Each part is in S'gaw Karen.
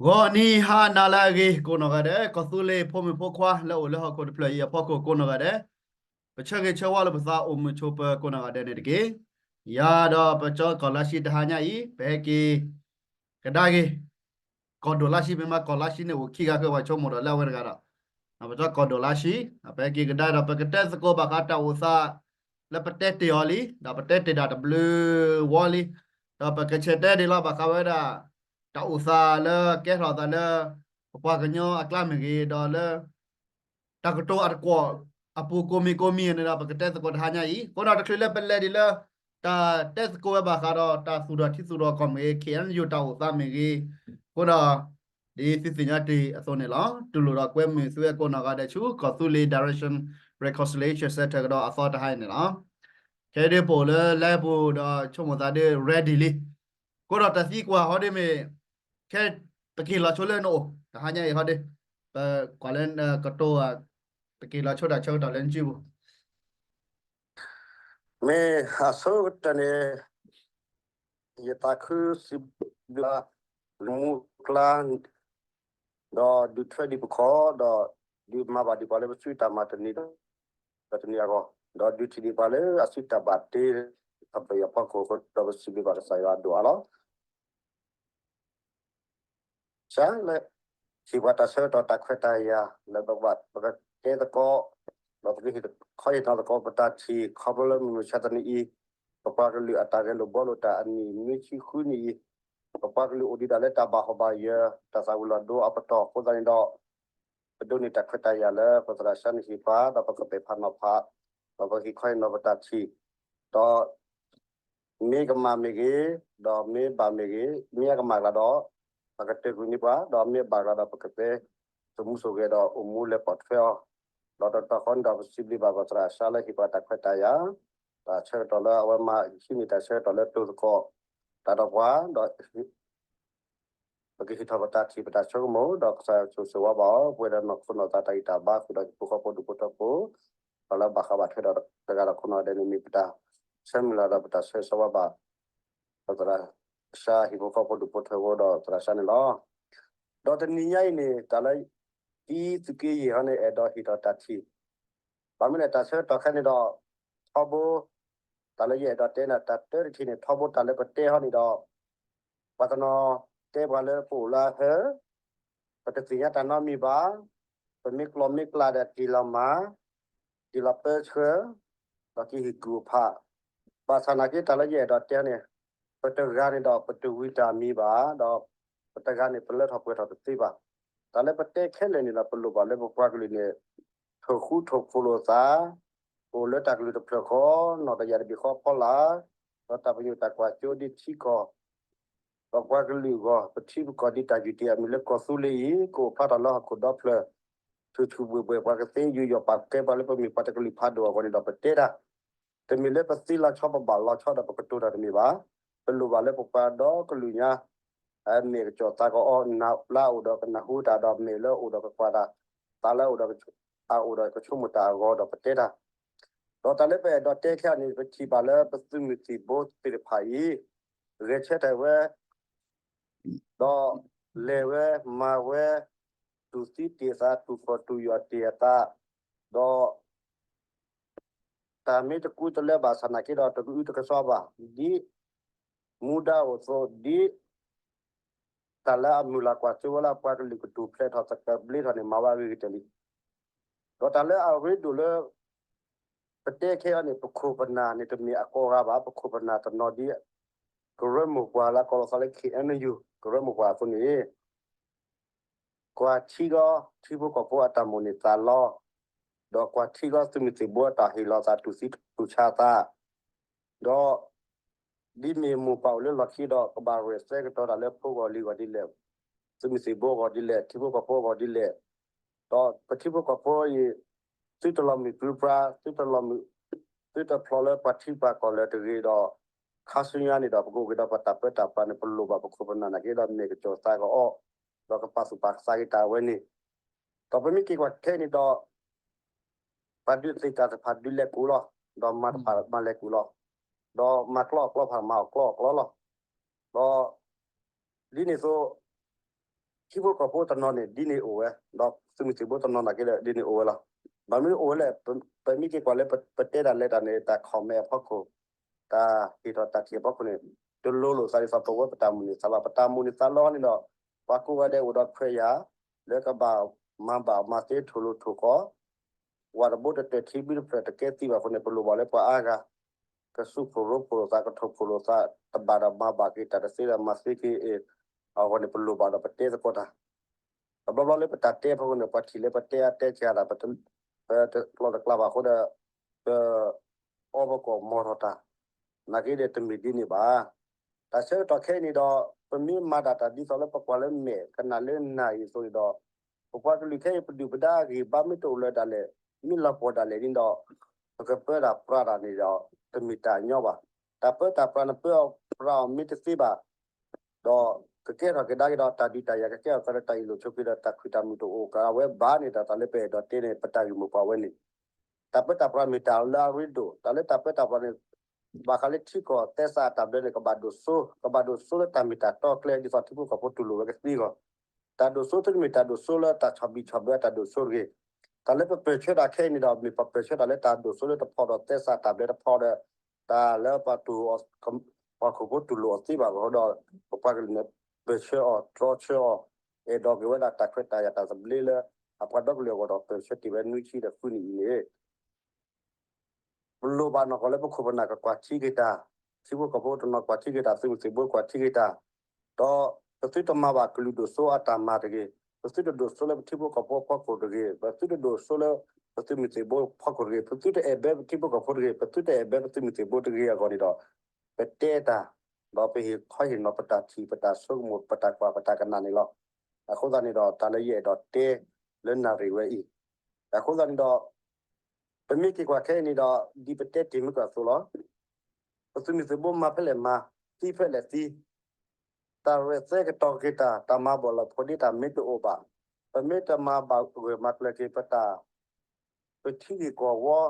ဂီၤနံၤဟါနၤလၢအဂ့ၤ ကိးနီၢ်ဂၤဒဲး, ကီၢ်သူလ့ၤဖိမုၣ်ဖိခွါလၢအိၣ်လၢဟီၣ်ခိၣ်တဖျၢၣ်အံၤအဖီခိၣ်ကိးနီၢ်ဂၤဒဲး, ပဆၢဂ့ၤဆၢဝါလၢပသးအိၣ်မုာ်ဆိးပၢၤကိးနီၢ်ဂၤဒဲးန့ၣ်တက့ၢ်. ယၤဒီးပကၠီကီၢ်လါရှံတဟါညါအံၤ ပဟဲက့ၤကဒါက့ၤ ကီၢ်ဒိၣ်လါရှံ မ့ၢ်မးကီၢ်လါရှံန့ၣ်အိၣ်ခံဂၤဃၢၤ ပှၤဆိကမိၣ်ဒီးလၢအဝဲတဂၤဒီး ပကၠီကီၢ်ဒိၣ်လါရှံ ပဟဲက့ၤကဒါဒီး ပကတဲသကိးဘၣ်ဃးတၢ်အိၣ်သး လၢပတဲတ့ၢ်အီၤလံ ဒီးပတဲတ့ၢ်ဒၣ်တဘျုးဝီလံ, ဒီးပကဆဲးတဲဒံးလီၤဘၣ်ဃးဝဲဒၣ် တၢ်အိၣ်သးလၢကဲထီၣ်သးလၢ ပပှၤကညီအကျါမ့ၢ်ဂ့ၤ ဒီးလၢ တၢ်ကတိၤအတကွီၣ်အပူၤကိးမံၤကိးမံၤန့ၣ်ဒီး ပကတဲသကိးတဟါညါအံၤ, အဃိဒီးတချုးလၢပလဲၤဒံးလၢ တၢ်တဲသကိးဝဲဘၣ်ဃးဒီးတၢ်သူၣ်ထီၣ်ထံသူၣ်ထီၣ်ကီၢ်မ့ၢ်ဂ့ၤ ခ့ၣ်အဲၣ်ယူၣ် တၢ်အိၣ်သးမ့ၢ်ဂ့ၤ, အဃိဒီး ဒ်သုသ့ၣ်ညါတ့ၢ်အသိးန့ၣ်လီၤ. တူၢ်လိာ်ဒီးကွဲမုာ်သုဝဲကိးနီၢ်ဂၤဒဲးဆူ ကီၢ်သူလ့ၤ Direction Reconciliation Center ကဒီးအသီတဟါအံၤန့ၣ်လီၤ. ခဲအံၤဒ်ပအိၣ်လၢ live ပူၤဒီးဆိကမိၣ်သးဒ် ready လံ. အဃိဒီးတၢ်သံကွၢ်ဟီဒ်မ့ၢ် ခဲ ပက့ၤလီၤဆိလၢနအိၣ် တဟါညါအံၤဟီဒ် ပကွၢ်လၢကတိၤ ပက့ၤလီၤဆိတၢ်ဆၢကတီၢ်လၢနစုပူၤ မ့ၢ်အဆိကတၢၢ်န့ၣ် ယသးခုစံးဘျုး မူကျါ ဒီးဒုးထွဲဒံးပခီၣ် ဒီးဒုးမၤဘၣ်ဒံးပှၤလၢပစုတၢ်မၤတနံၤဒီးတနံၤအဂီၢ်, ဒီးဒုးထံၣ်ဒံးပှၤလၢအစုတၢ်ဘၣ်တ့ အပယီၤဖီခိၣ်အဃိ ဒီးပစံးဘျုးဘၣ်ကစၢ်ယွၤအဒိၣ်အါလီၤ. စးလၢ ဟ့ၣ်ပှၤတၢ်ဆၢကတီၢ်တၢ်ခွဲးတၢ်ယာ် လၢပကဘၣ်ပကတဲသကိး ဒီးပကဟ့ၣ်ခီဟ့ၣ်နီၤသကိးပတၢ်ထံၣ် ခီဖျိလၢမုၢ်မဆါတနံၤအံၤ ပပှၤကလုာ်အတၢ်ဂဲၤလိာ်ဘှီလိာ်တၢ်အနံၣ်နွံဆံဃုနံၣ်အံၤ ပပှၤကလုာ်အိၣ်ဒံးဒၣ်လၢတၢ်ဘၣ်ဟီၣ်ဘၣ်ယၢၤ တၢ်သၣ်ဝံၤလီၤဒိအပတီၢ်အဃိသတးန့ၣ်ဒီး ပဒိးန့ၢ်တၢ်ခွဲးတၢ်ယာ်လၢပသရၣ်စၢ်န့ၣ်ဟ့ၣ်ပှၤ ဒီးပကပဲာ်ဖးနီၤဖး ဒီးပကဟ့ၣ်ခီဟ့ၣ်နီၤပတၢ်ထံၣ် ဒီး မ့ၢ်ကမၣ်မ့ၢ်ဂ့ၤ, ဒီးမ့ၢ်ဘၣ်မ့ၢ်ဂ့ၤ, မ့ၢ်အကမၣ်ကျါဒီး ပကတၢၢ်ကွံာ်န့ၢ်ပှၤ, ဒီးမ့ၢ်အဘၣ်ကျါဒီးပကပဲ သမူဆိၣ်ဂဲၤဒီးအိၣ်မူလဲၤပိာ်ထွဲအီၤ, ဒီးတတီၤဃီန့ၣ်ဒီးပစံးဘျုးဘၣ်ပသရၣ်စၢ်လၢဟ့ၣ်ပှၤတၢ်ခွဲးတၢ်ယာ်, တၢ်ဆၢကတီၢ်လၢအဝဲမၤဟံးန့ၢ်တၢ်ဆၢကတီၢ်လၢတိၢ်သကိး တၢ်ဒီးပှၤ, ဒီး ပကဟ့ၣ်ထီၣ်ပတၢ်ထံၣ်ပတၢ်ဆိကမိၣ် ဒီးကစၢ်ယွၤကဆိၣ်ဂ့ၤဝါဘၣ်အီၤ ပဝဲဒၣ်နီၢ်ခိနီၢ်သးတၢ်ဂံၢ်တၢ်ဘါ ဃုာ်ဒီးဟံၣ်ဖိဃီဖိဒူၣ်ဖိထၢဖိ, ဒီးလၢဘၣ်ဃးဘၣ်ထွဲဒီးတဂၤဒီးခိၣ်နၢ်ဒဲးန့ၣ် မ့ၢ်ပတၢ်ဆၢမုၢ်လၢ်ဒီးပတၢ်ဆၢဂ့ၤဆၢဝါဘၣ် ပသရၣ်စၢ်ဟံၣ်ဖိဃီဖိဒူၣ်ဖိထၢဖိဒီးသရၣ်စၢ်န့ၣ်လီၤ. ဒီးတနံၤညါအံၤန့ၣ် တၢ်လၢ ဒ်သုးက့ယဲၢ်ဟီန့ၣ် အဲၣ်ဒိးဟ့ၣ်ထီၣ်တၢ်ထံၣ် ဘၣ်မနုၤလဲၣ် တၢ်ဆၢကတီၢ်ခဲအံၤန့ၣ်ဒီး ထီဘိ တၢ်လၢယအဲၣ်ဒိးတဲန့ၣ် တၢ်တၢတထံၣ်န့ၣ် ထီဘိတၢ်လၢပတဲဟီန့ၣ်ဒီး ပှၤတနီၤတဲပှၤလၢပအိၣ်လၢအဟၢ ပတသ့ၣ်ညါတၢ်နီတမံၤဘၣ်, ပမ့ၢ်ကျီၢ်မ့ၢ်ကျးဒီးက့ၤလီၤမၤ, က့ၤလီၤပၢဆှၢ, ဒီးက့ၤဟ့ၣ်ကူၣ်အဖး, ဘၣ်ဆၣ်နာ်က့တၢ်လၢယအဲၣ်ဒိးတဲန့ၣ် ပတဂၤန့ၣ်ဒီးပတဝံၤတၢ်မံၤဘၣ်, ဒီးပတဂၤန့ၣ် ပလၢထီၣ်ပှဲၤထီၣ်တသ့ဘၣ်. တၢ်လၢပတဲခဲလၢာ်န့ၣ်ဒီး ပလိၣ်ဘၣ်လၢပပှၤကလုာ်န့ၣ် ထိၣ်ဃူထိၣ်ဖိးလိာ်သး, အိၣ်လၢတၢ်ကလုၢ်တဖျၢၣ်ဃီ, နီၢ်တယၢ်တဘ့ၣ်ဃီဖီလာ်, ဒီးတၢ်ပညိၣ်တၢ်ကွၢ်စိဒ်ထံကီၢ် ဒီးပှၤကလုာ်အဂီၢ်, ပထံပကီၢ်ဒ်တၢ်ယုၢ်တ့ၢ်အမံၤလၢကီၢ်သူလ့ၤအံၤ ကအိၣ်ဖျါထီၣ်လၢဟီၣ်ခိၣ်ဒီဖျၢၣ်, ဆူၣ်ဆူၣ်ဘှဲၣ်ဘှဲၣ် ပှၤကသ့ယူးယီၣ်ပာ်ကဲပှၤလၢပမ့ၢ်ပှၤတကလုာ်ဖးဒိၣ်အဂီၢ်န့ၣ်ဒီးပတဲတၢ်, တမ့ၢ်လၢပသ့လီၤဆီပဘၣ်လီၤဆီဒီးပကတိၤတၢ်တမ့ၢ်ဘၣ်. ပလိၣ်ဘၣ်လၢပပှၤဒီကလုာ်ညါ မဲာ်ကစီၣ်သးကအီၣ် နၢ်ပျါအိၣ်ဒီးကနၢ်ဟူတၢ်ဒီးမဲာ်လၢအိၣ်ဒီးကကွၢ်တၢ်, သးလၢအိၣ်ဒီး အအိၣ်ဒီးကဆိကမိၣ်တၢ်အဂီၢ်ဒီးပတဲတၢ် ဒီးတၢ်လၢပအဲၣ်ဒိးတဲခဲအံၤန့ၣ် ပထံၣ်ဘၣ်လၢပသုးမုၢ်သံၣ်ဘိသ့ၣ်တဖၣ်အံၤ ဂဲၤဆၢထၢၣ်ဝဲ ဒီးလဲၤဝဲမၤဝဲ တူၢ်သံတ့ၢ်အသး တူၢ်ဖှီၣ်တူၢ်ယာ်တ့ၢ်အသး, ဒီး တၢ်မ့ၢ်တကူတလၢဘၣ်ဆၣ်နာ်က့ဒီး တကအုတကစွါဘၣ်, ဒ်မူဒါအိၣ်အသိး ဒ် တၢ်လၢအမုၢ်လၢ်ကွၢ်စိဝဲလၢအပှၤကလုာ်ကထူၣ်ဖျဲးထီၣ်သကဘျ့ထီၣ်န့ၣ် မၤဝဲအဂ့ၤကတၢၢ်လံ. ဒီးတၢ်လၢအရ့ဒိၣ်လၢ ပတဲခဲအံၤန့ၣ် ပခိၣ်ပနၢ်န့ၣ် တမ့ၢ်အကိးဂၤဘၣ်, ပခိၣ်ပနၢ်တနီၤဒ် ကရၢမိၢ်ပှၢ်လၢကိးလီၤသးလၢ ခ့ၣ်အဲၣ်ယူၣ် ကရၢမိၢ်ပှၢ်အသိးန့ၣ် ကွၢ်ထံဒီးထံဖိကီၢ်ဖိအတၢ်မိၣ်န့ၢ်သးလီ, ဒီးကွၢ်ထံဒီးသုးမုၢ်သံၣ်ဘိအတၢ်ဟ့ၣ်လီၤသးတူၢ်သံတူၢ်ဆါသး, ဒီး ဒ်မ့ၢ်မိၢ်ပၢ်အိၣ်လၢလီၢ်ခံဒီး ကဘၣ်ရဲၣ်သဲကတီၤတၢ်လၢဖိဂီၢ်လံၤဂီၢ်ဒ်လဲၣ်, သုးမုၢ်သံၣ်ဘိဂီၢ်ဒ်လဲၣ်, ထံဖိကီၢ်ဖိဂီၢ်ဒ်လဲၣ်, ဒီးပထံဖိကီၢ်ဖိအံၤ သုတလီၤမုၢ်ပြံပြါ, သုတလီၤမုၢ်, သုတဖျိးလၢပှၤထံပှၤကီၢ်လၢၤတဂ့ၤဒီး ခါဆူညါန့ၣ်ဒီး ပကအိၣ်က့ၤဒီးပတၢ်ပၢတၢ်ပြးန့ၣ် ပလိၣ်ဘၣ်ပခိၣ်ပနၢ်နာ်က့ဒီး မဲာ်ကစီၣ်သးကအီၣ်, ဒီးကပာ်သူၣ်ပာ်သးက့ၤတၢ်အဝဲန့ၣ်, ဒီးပမ့ၢ်က့ၤကွၢ်ခဲအံၤန့ၣ်ဒီး ပှၤဒုးသ့ၣ်တၢ်တဖၣ်ဒုးလဲၤကူၣ်လီၤ, ဒီးမၤတဖၣ်မၤလဲၤကူၣ်လီၤ, ဒီးမၤကျီအီၣ်ကျီတဖၣ်မၤအီၣ်ကျီအီၣ်ကျီလီၤ, ဒီး ဒ်န့ၣ်အသိး ထံဖိကီၢ်ဖိတနီၤန့ၣ် ဒ်န့ၣ်အိၣ်ဝဲ, ဒီးသုးမုၢ်သံၣ်ဘိတနီၤနာ်က့ဒီး ဒ်န့ၣ်အိၣ်ဝဲလီၤ. ဘၣ်မနုၤအိၣ်ဝဲလဲၣ်, ပမ့ၢ်က့ၤကွၢ်လၢပတဲဒၣ်လဲာ်တၢ်န့ၣ် တၢ် comment အဖီခိၣ်, တၢ်ဟ့ၣ်ထီၣ်တၢ်ထံၣ်အဖီခိၣ်န့ၣ် တလိၤလိာ်သးဒ်သိးပဝဲပတၢ်မုၢ်န့ၢ်သးဘၣ်. ပတၢ်မုၢ်န့ၢ်သးလီန့ၣ်ဒီး ပှၤကိးဂၤဒဲးအိၣ်ဒီးခွဲးယာ် လၢကဘၣ်မၤဘၣ်မၤသ့ထိၣ်လိၤထိၣ်ဃီ ဝၣ်တဘိတတၢၢ်ထံဘုတဖျၢၣ်တကဲသံဘၣ်အဃိန့ၣ် ပလိၣ်ဘၣ်လၢပှၤအါဂၤ ကစူးဖှိၣ်ရိဖှိၣ်လိာ်သး ကထိၣ်ဖှိၣ်လိာ်သး တဘၣ်ဒီးမၤဘၣ်က့ၤတၢ်တသ့ဒီးမၤသ့က့ၤအဂီၢ်န့ၣ် ပလိၣ်ဘၣ်ဒီးပတဲသကိးတၢ် တဘျီဘျီလၢပတၢ်တဲအဖီခိၣ်န့ၣ် ပှၤထံၣ်လၢပတဲအါတဲစှၤတၢ် ပတကျီၢ်တကျါဘၣ်အဃိဒီး ပအီပကီၢ်မီၢ်ထီၣ်တၢ် နာ်က့ဒီးတမ့ၢ်ဒ်န့ၣ်ဘၣ်. တၢ်ဆၢကတီၢ်ခဲအံၤန့ၣ်ဒီး ပမ့ၢ်မၤတၢ်တၢ်ဒ်သိးလၢပကွၢ်လၢမဲာ်ကနၣ်လၢနၢ်အံၤအသိးန့ၣ်ဒီး ပပှၤကလုာ်ခဲအံၤပဒုၣ်ပဒါအဂံၢ်ဘါမ့ၢ်တအိၣ်လၢၤဒၣ်လဲာ် မ့ၢ်လီၤပှီၢ်ဒၣ်လဲာ်န့ၣ်ဒီး ပကပၢတၢ်ပြးတၢ်န့ၣ်ဒီး တမ့ၢ်တၢ်ညီဘၣ်. တၢ်ပၢတၢ်ပြးနပၢအီၤပြးအီၤမ့ၢ်တသ့ဘၣ် ဒီးကကဲထီၣ်ကဒါက့ၤဒီးတၢ်ဒုးတၢ်ယၤ ကကဲထီၣ်ကဒါတၢ်အ့ၣ်လိာ်ဆိးက့ဒီး တၢ်ခွံတၢ်မုၢ်တအိၣ်ကးဝဲဘၣ်န့ၣ်ဒီး တၢ်လၢပအဲၣ်ဒိးတဲန့ၣ် ပတၢ်ဂ့ၢ်မိၢ်ပှၢ်ဝဲန့ၣ် တၢ်ပၢတၢ်ပြးမ့ၢ်တၢ်လၢအရ့ဒိၣ် တၢ်လၢတၢ်ပၢတၢ်ပြးန့ၣ် ဘၣ်ဃးလၢထံကီၢ်သဲစးအတၢ်ဘျၢန့ၣ် ကဘၣ်ဒိၣ်စိ ကဘၣ်ဒိၣ်စိလၢတၢ်မ့ၢ်တၢ်တီကျဲ ဒ်သိးထံဖိကီၢ်ဖိတူၢ်လိာ်ဝဲကသ့အဂီၢ် တၢ်ဒိၣ်စိသုတမ့ၢ်တၢ်ဒိၣ်စိလၢတၢ်ဆီၣ်ဘံၣ်ဆီၣ်ဘၢအတၢ်ဒိၣ်စိတဂ့ၤ. တၢ်လၢပပၢၢ်ဆၢတၢ်ခဲအံၤန့ၣ်ဒီး မ့ၢ်ပပၢၢ်ဆၢတၢ်လၢတၢ်ဒိၣ်စိလၢတဖီဒီးသဲစးတၢ်ဘျၢတဖီဒီး တၢ်လၢပှၤတူၢ် ပှၤခိၣ်ဖိတူၢ်လိာ်အီၤသ့ဘၣ်အဃိဒီး ပပှၤကလုာ်န့ၣ် ပၢၢ်ဆၢအီၤ တြီဆၢအီၤ အဲၣ်ဒိးက့ၤဝဲဒၣ်တၢ်ခွဲးတၢ်ယာ်တၢ်သဘျ့လၢ အပှၤဒီကလုာ်အဂီၢ်ဒီး ပၢၢ်ဆၢတ့ၢ်ဝဲနွံဆံဒီးဃုနံၣ်အံၤန့ၣ် ပလိၣ်ဘၣ်နီၢ်ကီၢ်လၢပခိၣ်ပနၢ်ကကွၢ်ထံက့ၤတၢ်, ထံဖိကီၢ်ဖိတနီၤကွၢ်ထံက့ၤတၢ်, သုးမုၢ်သံၣ်ဘိကွၢ်ထံက့ၤတၢ်, ဒီးပသုတမၤဘၣ်ကလုာ်ဒိၣ်စိအတၢ်မၤတဂ့ၤ, ပသုတဒိၣ်စိလၢပထံဖိကီၢ်ဖိအဖီခိၣ်တဂ့ၤ, ပသုတဒိၣ်စိလၢ ပသုးမုၢ်သံၣ်ဘိဖီခိၣ်တဂ့ၤ, ပသုတအဲၣ်ဘၢပထံဖိကီၢ်ဖိတဂ့ၤ, ပသုတအဲၣ်ဘၢပသုးမုၢ်သံၣ်ဘိတဂ့ၤအဂီၢ်န့ၣ်ဒီး ပတဲတၢ်, ဒီးပဟ့ၣ်ခီဟ့ၣ်နီၤပတၢ်ထံၣ် ပတၢ်ဆိကမိၣ် ပတၢ်ကွၢ် ပတၢ်ကနၣ်န့ၣ်လီၤ. အဃိသတးန့ၣ်ဒီး တၢ်လၢယအဲၣ်ဒိးတဲလၢနၣ်ရံၣ်ဝဲအံၤ, အဃိသတးန့ၣ်ဒီး ပမ့ၢ်က့ၤကွၢ်ခဲအံၤန့ၣ်ဒီး ဒ်ပတဲတ့ၢ်မုၢ်ကၢၢ်အသိးလီၤ. ပသုးမုၢ်သံၣ်ဘိမၤဖဲလဲၣ်မၤ, သံဖဲလဲၣ်သံ, တၢ်ရဲၣ်သဲကတီၤက့ၤတၢ်, တၢ်မၤဘၣ်လီၤဖိးဒ့တၢ်မ့ၢ်တအိၣ်ဘၣ်, ပမ့ၢ်တမၤဘၣ်ဂၢၢ်မၤကျၢၤက့ၤပတၢ်, ပထံဂ့ၢ်ကီၢ်ဝီ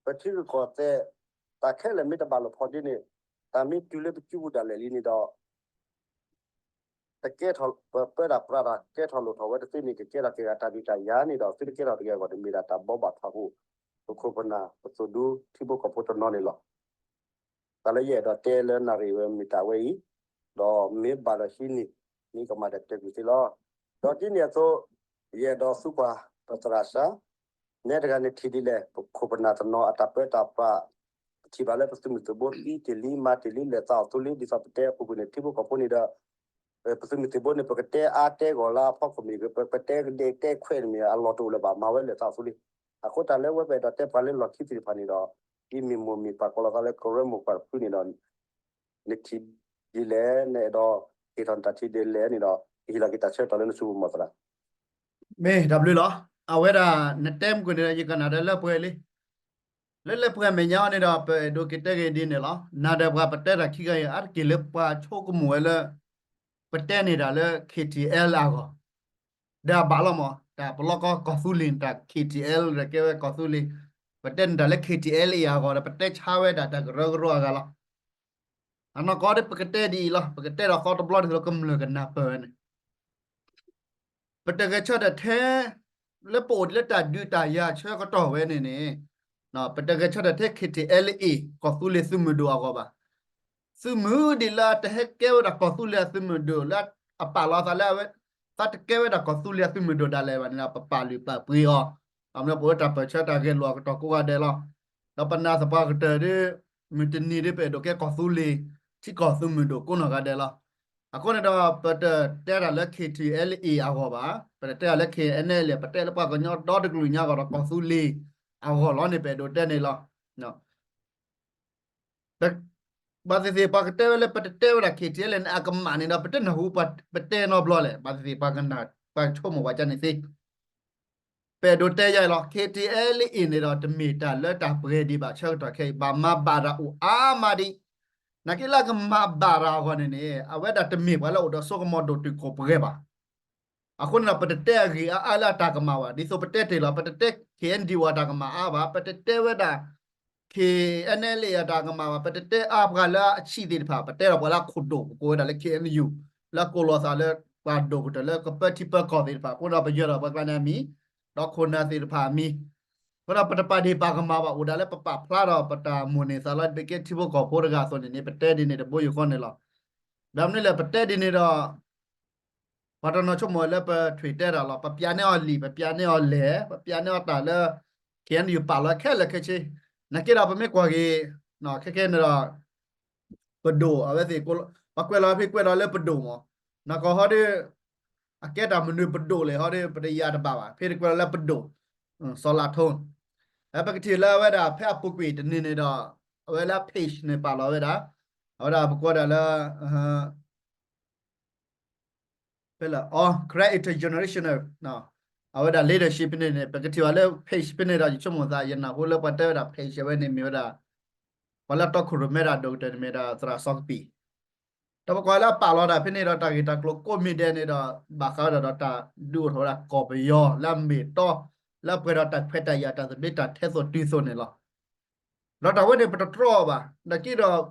ပထံရူၢ်ကီၢ်သဲး, တၢ်ခဲလၢာ်မ့ၢ်တဘၣ်လိာ်ဖိးဒ့န့ၣ်, တၢ်မ့ၢ်တုၤလၢပစုပူၤဒၣ်လဲာ်လံန့ၣ်ဒီး, တကဲထီၣ် ပပၢတၢ်ပြးတၢ်ကဲထီၣ်လိာ်ထီၣ်ဝဲတသ့န့ၣ် ကကဲထီၣ်က့ၤဂၤတၢ်ဒုးတၢ်ယၤန့ၣ်ဒီး သုတကဲထီၣ်တဂ့ၤအဂီၢ်န့ၣ် မ့ၢ်ဒၣ်တၢ်ဘှီဘၣ်ထီၣ်ဖိ ပခိၣ်ပနၢ်ပသိၣ်ဒူထံဖိကီၢ်ဖိတနီၤန့ၣ်လီၤ. တၢ်လၢယအဲၣ်ဒိးတဲလၢနၣ်ရံၣ်ဝဲမ့ၢ်တၢ်ဝဲအံၤ, ဒီးမ့ၢ်ဘၣ်ဒီးဟံးန့ၢ် မ့ၢ်ကမၤတၢ်တဲကွံာ်သ့လီၤ. ဒီးဒ်န့ၣ်အသိး, ယအဲၣ်ဒိးသံကွၢ် ပသရၣ်စၢ် နဲတဂၤန့ၣ်ထံၣ်ဒ်လဲၣ်, ပခိၣ်ပနၢ်တနီၤအတၢ်ပၢတၢ်ပြး, ပထံၣ်ဘၣ်လၢပသုးမုၢ်သံၣ်ဘိသံတ့ၢ်လံ မၤတ့ၢ်လံ လဲၤသးအီၣ်သူလံ ဒ်သိးပတဲအပူၤကွံာ်န့ၣ် ထံဖိကီၢ်ဖိန့ၣ်ဒီး, ပသုးမုၢ်သံၣ်ဘိန့ၣ် ပကတဲအါတဲဂီၢ်လၢအဖီခိၣ်မ့ၢ်ဂ့ၤ, ပကတဲကဒဲကတဲခွဲးန့ၣ်မ့ၢ် အလီၢ်တအိၣ်လၢၤဘၣ် မၤဝဲလဲၤသးအီၣ်သူလံ. အဃိတၢ်လၢဝဲပအဲၣ်ဒိးတဲပှၤလၢလီၢ်ခံသ့ၣ်တဖၣ်န့ၣ်ဒီး, ဒ်မ့ၢ်မိၢ်မ့ၢ်ပၢ်ကိးလီၤသးလၢကရၢမိၢ်ပှၢ်တဖုန့ၣ်ဒီး, နထံၣ်ဒ်လဲၣ် နအဲၣ်ဒိးဟ့ၣ်ထီၣ်နတၢ်ထံၣ်ဒ်လဲၣ်န့ၣ်ဒီး, ကဟ့ၣ်လီၤက့ၤတၢ်ဆၢကတီၢ်လၢနစုပူၤမီၢ်သရၣ် မ့ၢ်တၢ်ဘျုးလီၤ. အဝဲဒၣ်နတဲမုၢ်ကွံာ်န့ၣ်ဒီး ယကနၣ်ဒီးလၢပှဲၤလံ. လၢလၢပှဲၤမဲာ်ညါအံၤန့ၣ်ဒီး ပအဲၣ်ဒိးက့ၤတဲက့ၤဒ်န့ၣ်လီၤ. နၤဒီးပှၤပတဲတၢ်ခံဂၤအံၤ အါတက့ၢ်လၢပှၤဆိကမိၣ်ဝဲလၢ ပတဲန့ၢ်တၢ်လၢ KTLA အဂီၢ် ဒီးအဘၣ်လီၤမး, တၢ်ပလီၢ်ကီၢ်ကီၢ်သူလ့ၤ တၢ် KTLA ဒီးကဲဝဲကီၢ်သူလ့ၤ, ပတဲန့ၢ်တၢ်လၢ KTLA အဂီၢ်ဒီး ပတဲဆါဝဲဒၣ်တၢ်ကရၢကရိအဂၤလီၤ. အနီၢ်ကီၢ်ဒီး ပကတဲဒ်အံၤလီၤ, ပကတဲဒီးဃီတဘျီဒ်သိးလၢကမျၢၢ်ကနၢ်ပၢၢ်ဝဲန့ၣ် ပတဂဲၤဆၢထၢၣ်ထဲ လၢပအိၣ်ဒ်လၢတၢ်ဒုးတၢ်ယၤဆၢကတီၢ်ဝဲန့ၣ်န့ၣ်, ပတဂဲၤဆၢထၢၣ်ထဲ KTLA ကီၢ်သူလ့ၤသုးမုၢ်ဒိၣ်အဂီၢ်ဘၣ်. သုးမုၢ်ဒိၣ်လၢအတဟဲကဲဝဲဒၣ်ကီၢ်သူလ့ၤအသုးမုၢ်ဒိၣ် လၢအပာ်လီၤအသးလၢအဝဲ သးတကဲဝဲဒၣ်ကီၢ်သူလ့ၤအသုးမုၢ်ဒိၣ်ဒၣ်လဲာ်ဘၣ်န့ၣ်ဒီး ပပာ်လုၢ်ပာ်ပှ့ၤအီၤ, အမ့ၢ်ပဝဲတၢ်ပၢၢ်ဆၢတၢ်ဂဲၤလိာ်အကတီၢ်ကိးဂၤဒဲးလီၤ. ဒီးပနာ်သပှၢ်ကတၢၢ်ဒီး မုၢ်တနံၤဒီး ပအဲၣ်ဒိးကဲကီၢ်သူလ့ၤ ထံကီၢ်သုးမုၢ်ဒိၣ်ကိးနီၢ်ဂၤဒဲးလီၤ. အဃိန့ၣ်ဒီး ပတတဲတၢ်လၢ KTLA အဂီၢ်ဘၣ်, ပတတဲတၢ်လၢ KNLA ပတဲလၢပှၤကညီဒီတကလုာ်ညါအဂီၢ်ဒီး ကီၢ်သူလ့ၤအဂီၢ်လီၤန့ၣ် ပအဲၣ်ဒိးတဲန့ၣ်လီၤ. ဘၣ်သ့ၣ်သ့ၣ် ပှၤကတဲဝဲလၢပတတဲဝဲဒၣ် KTLA န့ၣ် အကမၣ်န့ၣ်ဒီး ပတနၢ်ဟူပတဲနီတဘျီလဲၣ်. ဘၣ်သ့ၣ်သ့ၣ် ပှၤကနၣ် ပှၤဆိကမိၣ်ပှၤကန့ၣ်သ့ ပအဲၣ်ဒိးတဲယၤအံၤလီၤ. KTLA န့ၣ်ဒီး တမ့ၢ်တၢ်လၢတၢ်ပှဲၤဒံးဘၣ်ဆၢကတီၢ်ခဲအံၤ ဘၣ်မၤဘၣ်တၢ်အိၣ်အါမးဒံး. နာ်က့လၢအကမၤဘၣ်တၢ်အဂီၢ်န့ၣ်န့ၣ် အဝဲဒၣ်တမ့ၢ်ပှၤလၢအိၣ်ဒီးစိကမီၤဒိၣ်တုာ်ခိၣ်ပှဲၤဘၣ်. အဃိန့ၣ်ဒီး ပတတဲအဂ့ၢ်အါအါလၢအတၢ်ကမၣ်ဘၣ်. ဒ်သိးပတဲတ့ၢ်လီၤ, ပတတဲ KNDO အတၢ်ကမၣ်အါဘၣ်, ပတတဲဝဲဒၣ် KNLA အတၢ်ကမၣ်ဘၣ်, ပတတဲအါပှၤလၢအဆံးသ့ၣ်တဖၣ်, ပတဲဒီးပှၤလၢအခိၣ်ဒိၣ် ပကိးဝဲဒၣ်လၢ KNU လၢကိးလီၤသးလၢ ပှၤဒိၣ်ကတၢၢ်လၢကပၢထံပၢကီၢ်သ့ၣ်တဖၣ် အဃိဒီးပယၢၤဒီးပှၤကျါန့ၣ်အမံၤ, ဒီးခိၣ်နၢ်သ့ၣ်တဖၣ်အမံၤ, အဃိဒီးပတပာ်ဒ့ၣ်ပာ်ကမၣ်ဘၣ် အိၣ်ဒၣ်လၢပပာ်ဖျါဒီးပတၢ်မိၣ်န့ၢ်သးလီ ပကဲထံဖိကီၢ်ဖိတဂၤအသိးန့ၣ်န့ၣ် ပတဲဒ်န့ၣ်တဘိယူၢ်ဃီန့ၣ်လီၤ. ဘၣ်မနုၤလဲၣ် ပတဲဒ်န့ၣ်ဒီး ပှၤတနီၤဆိကမိၣ်လၢပထွံၣ်တဲတၢ်လီၤ. ပပျးန့ၢ်အီၤလံာ်, ပပျးန့ၢ်အီၤလဲၢ်, ပပျးန့ၢ်အီၤတၢ်လၢ ခဲအံၤန့ၣ် ယပာ်လီၤခဲလၢာ်ခဲဆ့. နာ်က့ဒီးပမ့ၢ်ကွၢ်က့ၤ ခဲခဲန့ၣ်ဒီး ပဒိၣ်အဝဲသ့ၣ် ပကွဲးလီၤဖဲကွဲးလီၤလၢပဒိၣ်မး, နကီၢ်ဟီဒီး အကဲတၢ်မနုၤပဒိၣ်လဲၣ်ဟီဒီး ပတယၤတဘၣ်ဘၣ်, ဖဲတကွဲးလီၤလၢပဒိၣ် စီၤလးထိ ပကထံၣ်လၢအဝဲဒၣ်ဖဲအပူၤကွံာ်တနံၤန့ၣ်ဒီး အဝဲလၢ page န့ၣ် ပာ်လီၤဝဲဒၣ် အဝဲဒၣ်ပကိးဒၣ်လၢ ဖဲလၢ all credit intergenerational အဝဲဒၣ် leadership ဖဲန့ၣ်န့ၣ် ပကထံၣ်ဘၣ်လၢ page ဖဲန့ၣ်ဒီး ယဆိကမိၣ်သး ယနၢ်ဟူလၢပှၤတဲဝဲဒၣ် page အဝဲန့ၣ်မ့ၢ်ဝဲဒၣ် ပှၤလၢတီခိၣ်ရိၣ်မဲဒၣ်ဒိၣ်ကတၢၢ်န့ၣ်မ့ၢ်ဒၣ်သရၣ်စီၤကပံာ် ဒီးပကွၢ်လၢအပာ်လီၤတၢ်ဖဲန့ၣ်ဒီး တၢ်ဂ့ၢ်တၢ်ကျိၤကိးမံၤဒဲးန့ၣ်ဒီး ဘၣ်ဃးဝဲဒၣ်ဒီးတၢ်ဒုးအိၣ်ထီၣ်ဝဲဒၣ်ကီၢ်ပယီၤလၢအမ့ၢ်အတီ လၢအပှဲၤဒီးတၢ်ခွဲးတၢ်ယာ်တၢ်သဘျ့တၢ်ထဲသိးတုၤသိးန့ၣ်လီၤ. ဒီးတၢ်ဝဲန့ၣ်ပတတြီအီၤဘၣ်. နာ်က့ဒီး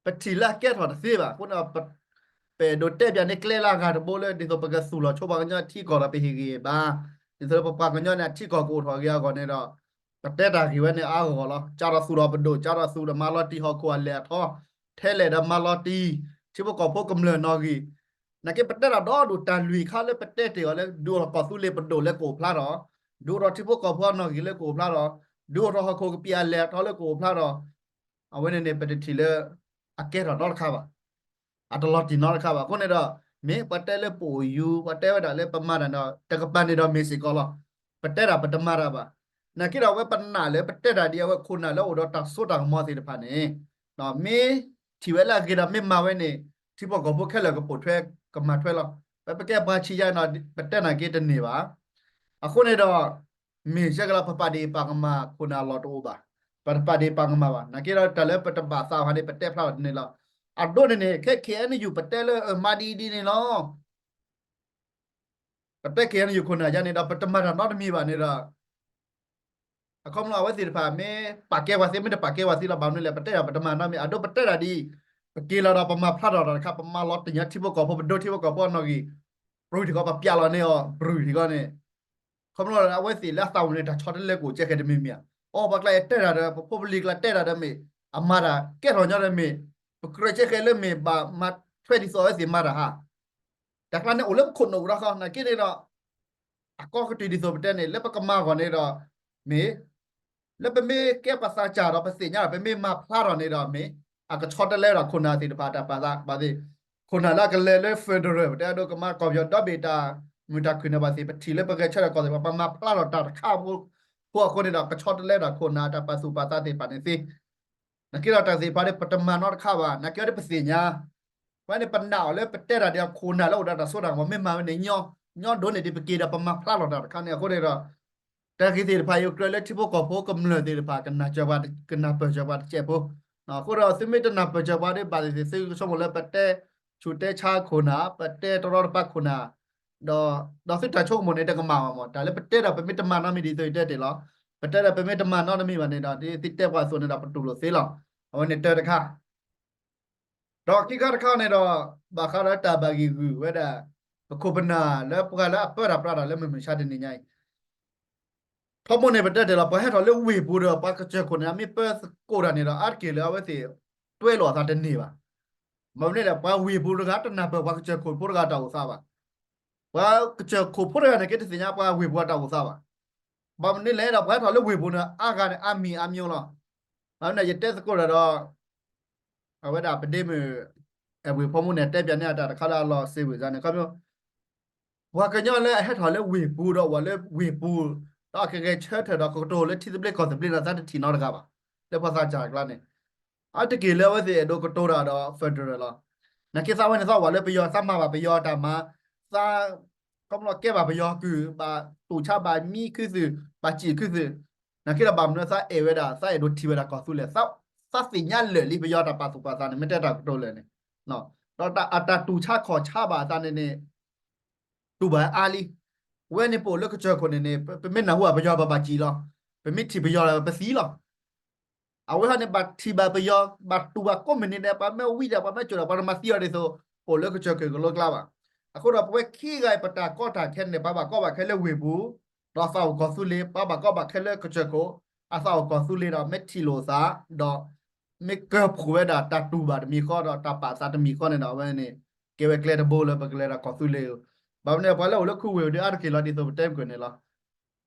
ပထံၣ်လၢအကဲထီၣ်တသ့ဘၣ်. အဃိန့ၣ် ပအဲၣ်ဒိးတဲပၠးန့ၢ်ကျဲလၢအဂၤတဘိလၢ ဒ်သိးပကသူၣ်လီၤဆိပှၤကညီအထံကီၢ်ဒီးပဟ့ၣ်ဂံၢ်ဘါ, ဒ်သိးလၢပပှၤကညီန့ၣ်အထံကီၢ်ကအိၣ်ထီၣ်အဂ့ၢ်အဂီၢ်န့ၣ်ဒီး ပတဲတၢ်ဂ့ၢ်ဝဲန့ၣ်အါဂီၢ်လီၤ. ကၢ်ထီၣ်သူၣ်ဒီးပဒိၣ်, ကၢ်ထီၣ်သူၣ်ဒီးမၤလီၤတံၢ်ဟီၣ်ခိၣ်အလဲၢ်အထီ, ထဲလဲၣ်ဒီးမၤလီၤတံၢ် ထံဖိကီၢ်ဖိကမျၢၢ်နီၣ်ဂံၢ် နာ်က့ပတဲတၢ်ဒီဒူၣ်တၢ်လွံၢ်ခါလၢပတဲတ့ၢ်အီၤလၢ ဒုးအိၣ်ထီၣ်ကီၢ်သူလ့ၤပဒိၣ်လၢကအိၣ်ဖျါထီၣ်, ဒုးအိၣ်ထီၣ်ထံဖိကီၢ်ဖိအနီၣ်ဂံၢ်လၢကအိၣ်ဖျါထီၣ်, ဒုးအိၣ်ထီၣ်ဟီၣ်ခိၣ်ကပံာ်အလဲၢ်အထီလၢကအိၣ်ဖျါထီၣ်, အဝဲန့ၣ်န့ၣ် ပတထံၣ်လၢ အကဲထီၣ်နီတခါဘၣ်. အတလီၤတံၢ်နီတခါဘၣ်. အဃိန့ၣ်ဒီး မ့ၢ်ပှၤတဲလၢပအိၣ်ယူၤ ပှၤတဲဝဲဒၣ်လၢပမၤတၢ်န့ၣ်ဒီး တကပၤန့ၣ်ဒီးမ့ၢ်စ့ၢ်ကီးလီၤ. ပတဲတၢ်ပတမၤတၢ်ဘၣ်. နာ်က့ဒီးအဝဲပနာ်လၢပတဲတၢ်ဒ်အဝဲခိၣ်နၢ်လၢအိၣ်ဒီးတၢ်စိတၢ်ကမီၤသ့ၣ်တဖၣ်န့ၣ် မ့ၢ်ထံၣ်ဝဲလၢအဂ့ၤဒီးမ့ၢ်မၤဝဲန့ၣ် ထံဖိကီၢ်ဖိခဲလၢာ်ကပိာ်ထွဲ ကမၤထွဲလီၤ. ပပကဲပှၤဆံးယါန့ၣ်ဒီး ပတဲနာ်က့တန့ၢ်ဘၣ်. အဃိန့ၣ်ဒီး မ့ၢ်ဆဲကလီၤ ပပာ်ဒ့ၣ်ပာ်ကမၣ်ခိၣ်နၢ်အလီၢ်တအိၣ်ဘၣ်. ပတပာ်ဒ့ၣ်ပာ်ကမၣ်ဘၣ်. နာ်က့ဒီးတၢ်လၢပတဘၣ်သးဘၣ်န့ၣ် ပတဲဖျါလီၤတန့ၢ်လီၤ. အဒိန့ၣ်န့ၣ် ခဲ ခဲအံၤန့ၣ် ယုၢ်ပတဲလၢမၤဒ်အံၤဒ်န့ၣ်လီၤ. ပတဲ ခဲအံၤန့ၣ် ယုၢ်ခိၣ်နၢ်ယါန့ၣ်ဒီး ပတမၤတၢ်နီတမံၤဘၣ်န့ၣ်ဒီး အခီပညီအဝဲသ့ၣ်တဖၣ် မ့ၢ်ပာ်ကဲပှၤသ့ မ့ၢ်တပာ်ကဲပှၤသ့လီၤ. ဘၣ်မနုၤလဲၣ် ပတဲတၢ်ပတမၤနီတမံၤ အဒိပတဲတၢ်ဒ်အံၤ, ပက့ၤလီၤဒီးပမၤဖျါထီၣ်တၢ်တခါ ပမၤလီၤတံၢ်ညါထံဖိကီၢ်ဖိ ပဒိထံဖိကီၢ်ဖိအနီၣ်ဂံၢ် ပြူၢ်ထံကီၢ် ပပျးလီၤန့ၢ်အီၤ ပြူၢ်ထံကီၢ်န့ၣ် ခီဖျိလၢအဝဲသ့ၣ်လၢအသးအိၣ်န့ၣ် တၢ်ဆီတလဲကအိၣ်ကဲခဲတမံၤမံၤဧါ. အိ ပှၤကျါအံၤတဲတၢ်ဒီး ပဖိပလံၤကျါတဲတၢ်ဒီးမ့ၢ် အမၤတၢ်ကဲထီၣ်ညီဒီးမ့ၢ် ပကြၢးကဲခဲလၢမ့ၢ်ဘၣ်မၤထွဲဒ်သိးအဝဲသ့ၣ်မၤတၢ်ဧါ. တၢ်ကျါန့ၣ်အိၣ်လၢပခိၣ်နူာ်ကဒီးဃီ နာ်က့န့ၣ်ဒီး အကီကတုၤဒ်သိးပတဲန့ၣ် လၢပကမၤဂီၢ်န့ၣ်ဒီး မ့ၢ် လၢပမ့ၢ်ကဲပှၤသးစၢ်ဒီးပသ့ၣ်ညါဒီး ပမ့ၢ်မၤဖျါထီၣ်န့ၣ်ဒီးမ့ၢ် အကဆီတလဲဒီးခိၣ်နၢ်သ့ၣ်တဖၣ်တၢ်ပာ်သးဘၣ်သ့ၣ်, ခိၣ်နၢ်လၢအကလဲၤလၢ federal ပတဲအဒိကမၤကီၢ်ပယီၤဒီဘ့ၣ်တၢ်မုာ်တၢ်ခုၣ်န့ၣ်ဘၣ်သ့ၣ် ပထံၣ်လၢပဂဲၤဆၢထၢၣ်ကီၢ်သ့ၣ်တဖၣ် ပမၤဖျါထီၣ်တၢ်တခါဖိအဃိန့ၣ်ဒီး ကဆီတလဲဒီးခိၣ်နၢ်တၢ်ပာ်သူၣ်ပာ်သးသ့ၣ်တဖၣ်န့ၣ်သ့ နာ်က့ဒီးတၢ်သ့ၣ်တဖၣ်န့ၣ် ပတမၤနီတခါဘၣ် နာ်က့ဒီးပသ့ၣ်ညါ, ဝဲန့ၣ်ပနာ်အီၤလၢပတဲတၢ်ဒ်အခိၣ်နၢ်လၢအိၣ်ဒီးတၢ်စိတၢ်ကမီၤ မ့ၢ်မၤဝဲန့ၣ် ညီဒိၣ်န့ၢ်ဒံးပက့ၤဒီးပမၤဖျါထီၣ်တၢ်တခါန့ၣ် အဃိန့ၣ်ဒီး တၢ်ဂ့ၢ်သ့ၣ်တဖၣ်အံၤ ကြၢးလၢထံဖိကီၢ်ဖိကမျၢၢ်သ့ၣ်တဖၣ် ကနၢ်စၢၤပှၤ ကနၢ်ပၢၢ်စၢၤပှၤတစဲးဖိ, အဃိဒီးသုမ့ၢ်တနၢ်ပၢၢ်စၢၤပှၤဒ်ဘၣ်သ့ၣ်သ့ၣ် သုကဆိကမိၣ်လၢပတဲဆူၣ်တဲဆါခိၣ်နၢ် ပတဲတရီတပါခိၣ်နၢ် ဒီး ဒီးသုတၢ်ဆိကမိၣ်န့ၣ် တကမၣ်ဘၣ်မး တၢ်လၢပတဲဒီးပမ့ၢ်တမၤနီတမံၤဒ်သိးယတဲတ့ၢ်လီၤ. ပတဲဒီးပမ့ၢ်တမၤနီတမံၤဘၣ်န့ၣ်ဒီး ဒ်သုတဲပှၤအသိးန့ၣ်ဒီး ပတူၢ်လိာ်သ့လီၤ. အဝဲန့ၣ်တၢတခါ ဒီးခံခါတခါန့ၣ်ဒီး ဘၣ်ဃးဒီးတၢ်ဘၣ်ဂံၢ်ဂုာ်ဝဲဒၣ် ပခိၣ်ပနၢ်လၢပှၤလၢအပၢတၢ်ပြးတၢ်လၢမုၢ်မဆါတနံၤညါအံၤ ထီဘိန့ၣ် ပတဲတ့ၢ်လီၤ ပှၤဟဲထီၣ်လၢဝ့ၢ်ပူၤဒီး ပှၤကစၢၢ်ခိၣ်န့ၣ် အမ့ၢ်ပၢသကိးတၢ်န့ၣ်ဒီး အါတက့ၢ်လၢအဝဲသ့ၣ် တွဲလိာ်အသးတန့ၢ်ဘၣ်. ဘၣ်မနုၤလဲၣ် ပှၤဝ့ၢ်ပူၤတဂၤ တနၢ်ပၢၢ်ပှၤကစၢၢ်ခိၣ်ဖိတဂၤတၢ်အိၣ်သးဘၣ်. ပှၤကစၢၢ်ခိၣ်ဖိတဂၤန့ၣ်က့ တသ့ၣ်ညါပှၤဝ့ၢ်ပူၤအတၢ်အိၣ်သးဘၣ်. ဘၣ်မနုၤလဲၣ်ဒီး ပှၤဟဲထီၣ်လၢဝ့ၢ်ပူၤန့ၣ် အါဂၤန့ၣ် အါမံၤအါမျိၤလီၤ. ဘၣ်မနုၤလဲၣ် ယတဲသကိးတၢ်ဒီး အဝဲဒၣ်ပဒ့မုၣ် အဲၣ်ဝ့ၢ်ဖိမူန့ၣ် တဲပၠးန့ၢ်အတၢ်တခါလၢအလီၤစ့ဝံၤစါန့ၣ် ခီဖျိ ပှၤကညီလၢအဟဲထီၣ်လၢဝ့ၢ်ပူၤဒီး ဝဲလၢဝ့ၢ်ပူၤ ဒီးကဂဲၤဆၢထၢၣ်ဒီးကကတိၤလၢထံသဘျ့ကီၢ်သဘျ့န့ၣ် သးတထံၣ်နီတဂၤဘၣ်. လၢပှၤသးစၢ်အကျါန့ၣ် အါတက့ၢ်လၢအဝဲသ့ၣ်အဲၣ်ဒိးကတိၤတၢ်ဒီး federal လီၤ. နာ်က့သးဝဲန့ၣ် သးဝဲလၢပယီၤ သးမၤဘၣ်ပယီၤတၢ်မၤ, သး ခီဖျိကဲဘၣ်ပယီၤကုၢ် ဘၣ်တူၢ်ဆါဘၣ်မံခူသူၣ် ဘၣ်စံၣ်ခူသူၣ်, နာ်က့ဒီးဘၣ်မနုၤသးအဲၣ်ဝဲဒၣ် သးအဲၣ်ဒိးထံၣ်ဝဲဒၣ်ကီၢ်သူလ့ၤ သးသ့ၣ်ညါလၢာ်လံ ပယီၤတၢ်ပာ်သူၣ်ပာ်သးန့ၣ် မ့ၢ်တဲတၢ်ကတိၤလၢာ်န့ၣ်, ဒီးအတၢ်တူၢ်ဆါခီၣ်ဆါဘၣ်အသးန့ၣ်န့ၣ် တူၢ်ဘၣ်အါလံ. ဝဲန့ၣ်ပအိၣ်လၢကစၢၢ်ခိၣ်န့ၣ်န့ၣ် ပမ့ၢ်နၢ်ဟူဘၣ်ပယီၤ ပဘၣ်စံၣ်လီၤ. ပမ့ၢ်ထံၣ်ပယီၤလၢပသံလီၤ. အဝဲဟီန့ၣ် ဘၣ်ထံၣ်ဘၣ်ပယီၤ ဘၣ်တူၢ်ဘၣ်ကိးမုၢ်နံၤဒဲး ပှၤမ့ၢ်ဝံဒဲး ပှၤမ့ၢ်ကိၤဒဲး ပှၤတမၤသံအီၤဒ်သိး ပအိၣ်လၢကစၢၢ်ခိၣ်ကလိကျါဘၣ်. အဃိဒီးပဝဲခံဂၤအံၤ ပတၢ်ကီတၢ်ခဲန့ၣ် ပှၤဘၣ်ကီဘၣ်ခဲလၢဝ့ၢ်ပူၤ, ဒီးသးအိၣ်ကီၢ်သူလ့ၤ, ပှၤဘၣ်ကီဘၣ်ခဲလၢကစၢၢ်ခိၣ်, အသးအိၣ်ကီၢ်သူလ့ၤဒီး မ့ၢ်ထံၣ်လိာ်သး, ဒီး မ့ၢ်ကၢၢ်ဖှိၣ်ဝဲဒၣ်တၢ်တူၢ်ဘၣ်တမံၤဃီဒီး တၢ်ပာ်သးတမံၤဃီန့ၣ်ဒီး အဝဲန့ၣ် ကဲဝဲကျဲတဘိလၢပကလဲၤဒၣ်ကီၢ်သူလ့ၤဧိၤ, ဘၣ်မနုၤပှၤလၢအိၣ်လၢခူဝ့ၢ်ဒုးအါတက့ၢ်လီၤ ဒ်သိးပတဲမုၢ်ကၢၢ်န့ၣ်လီၤ.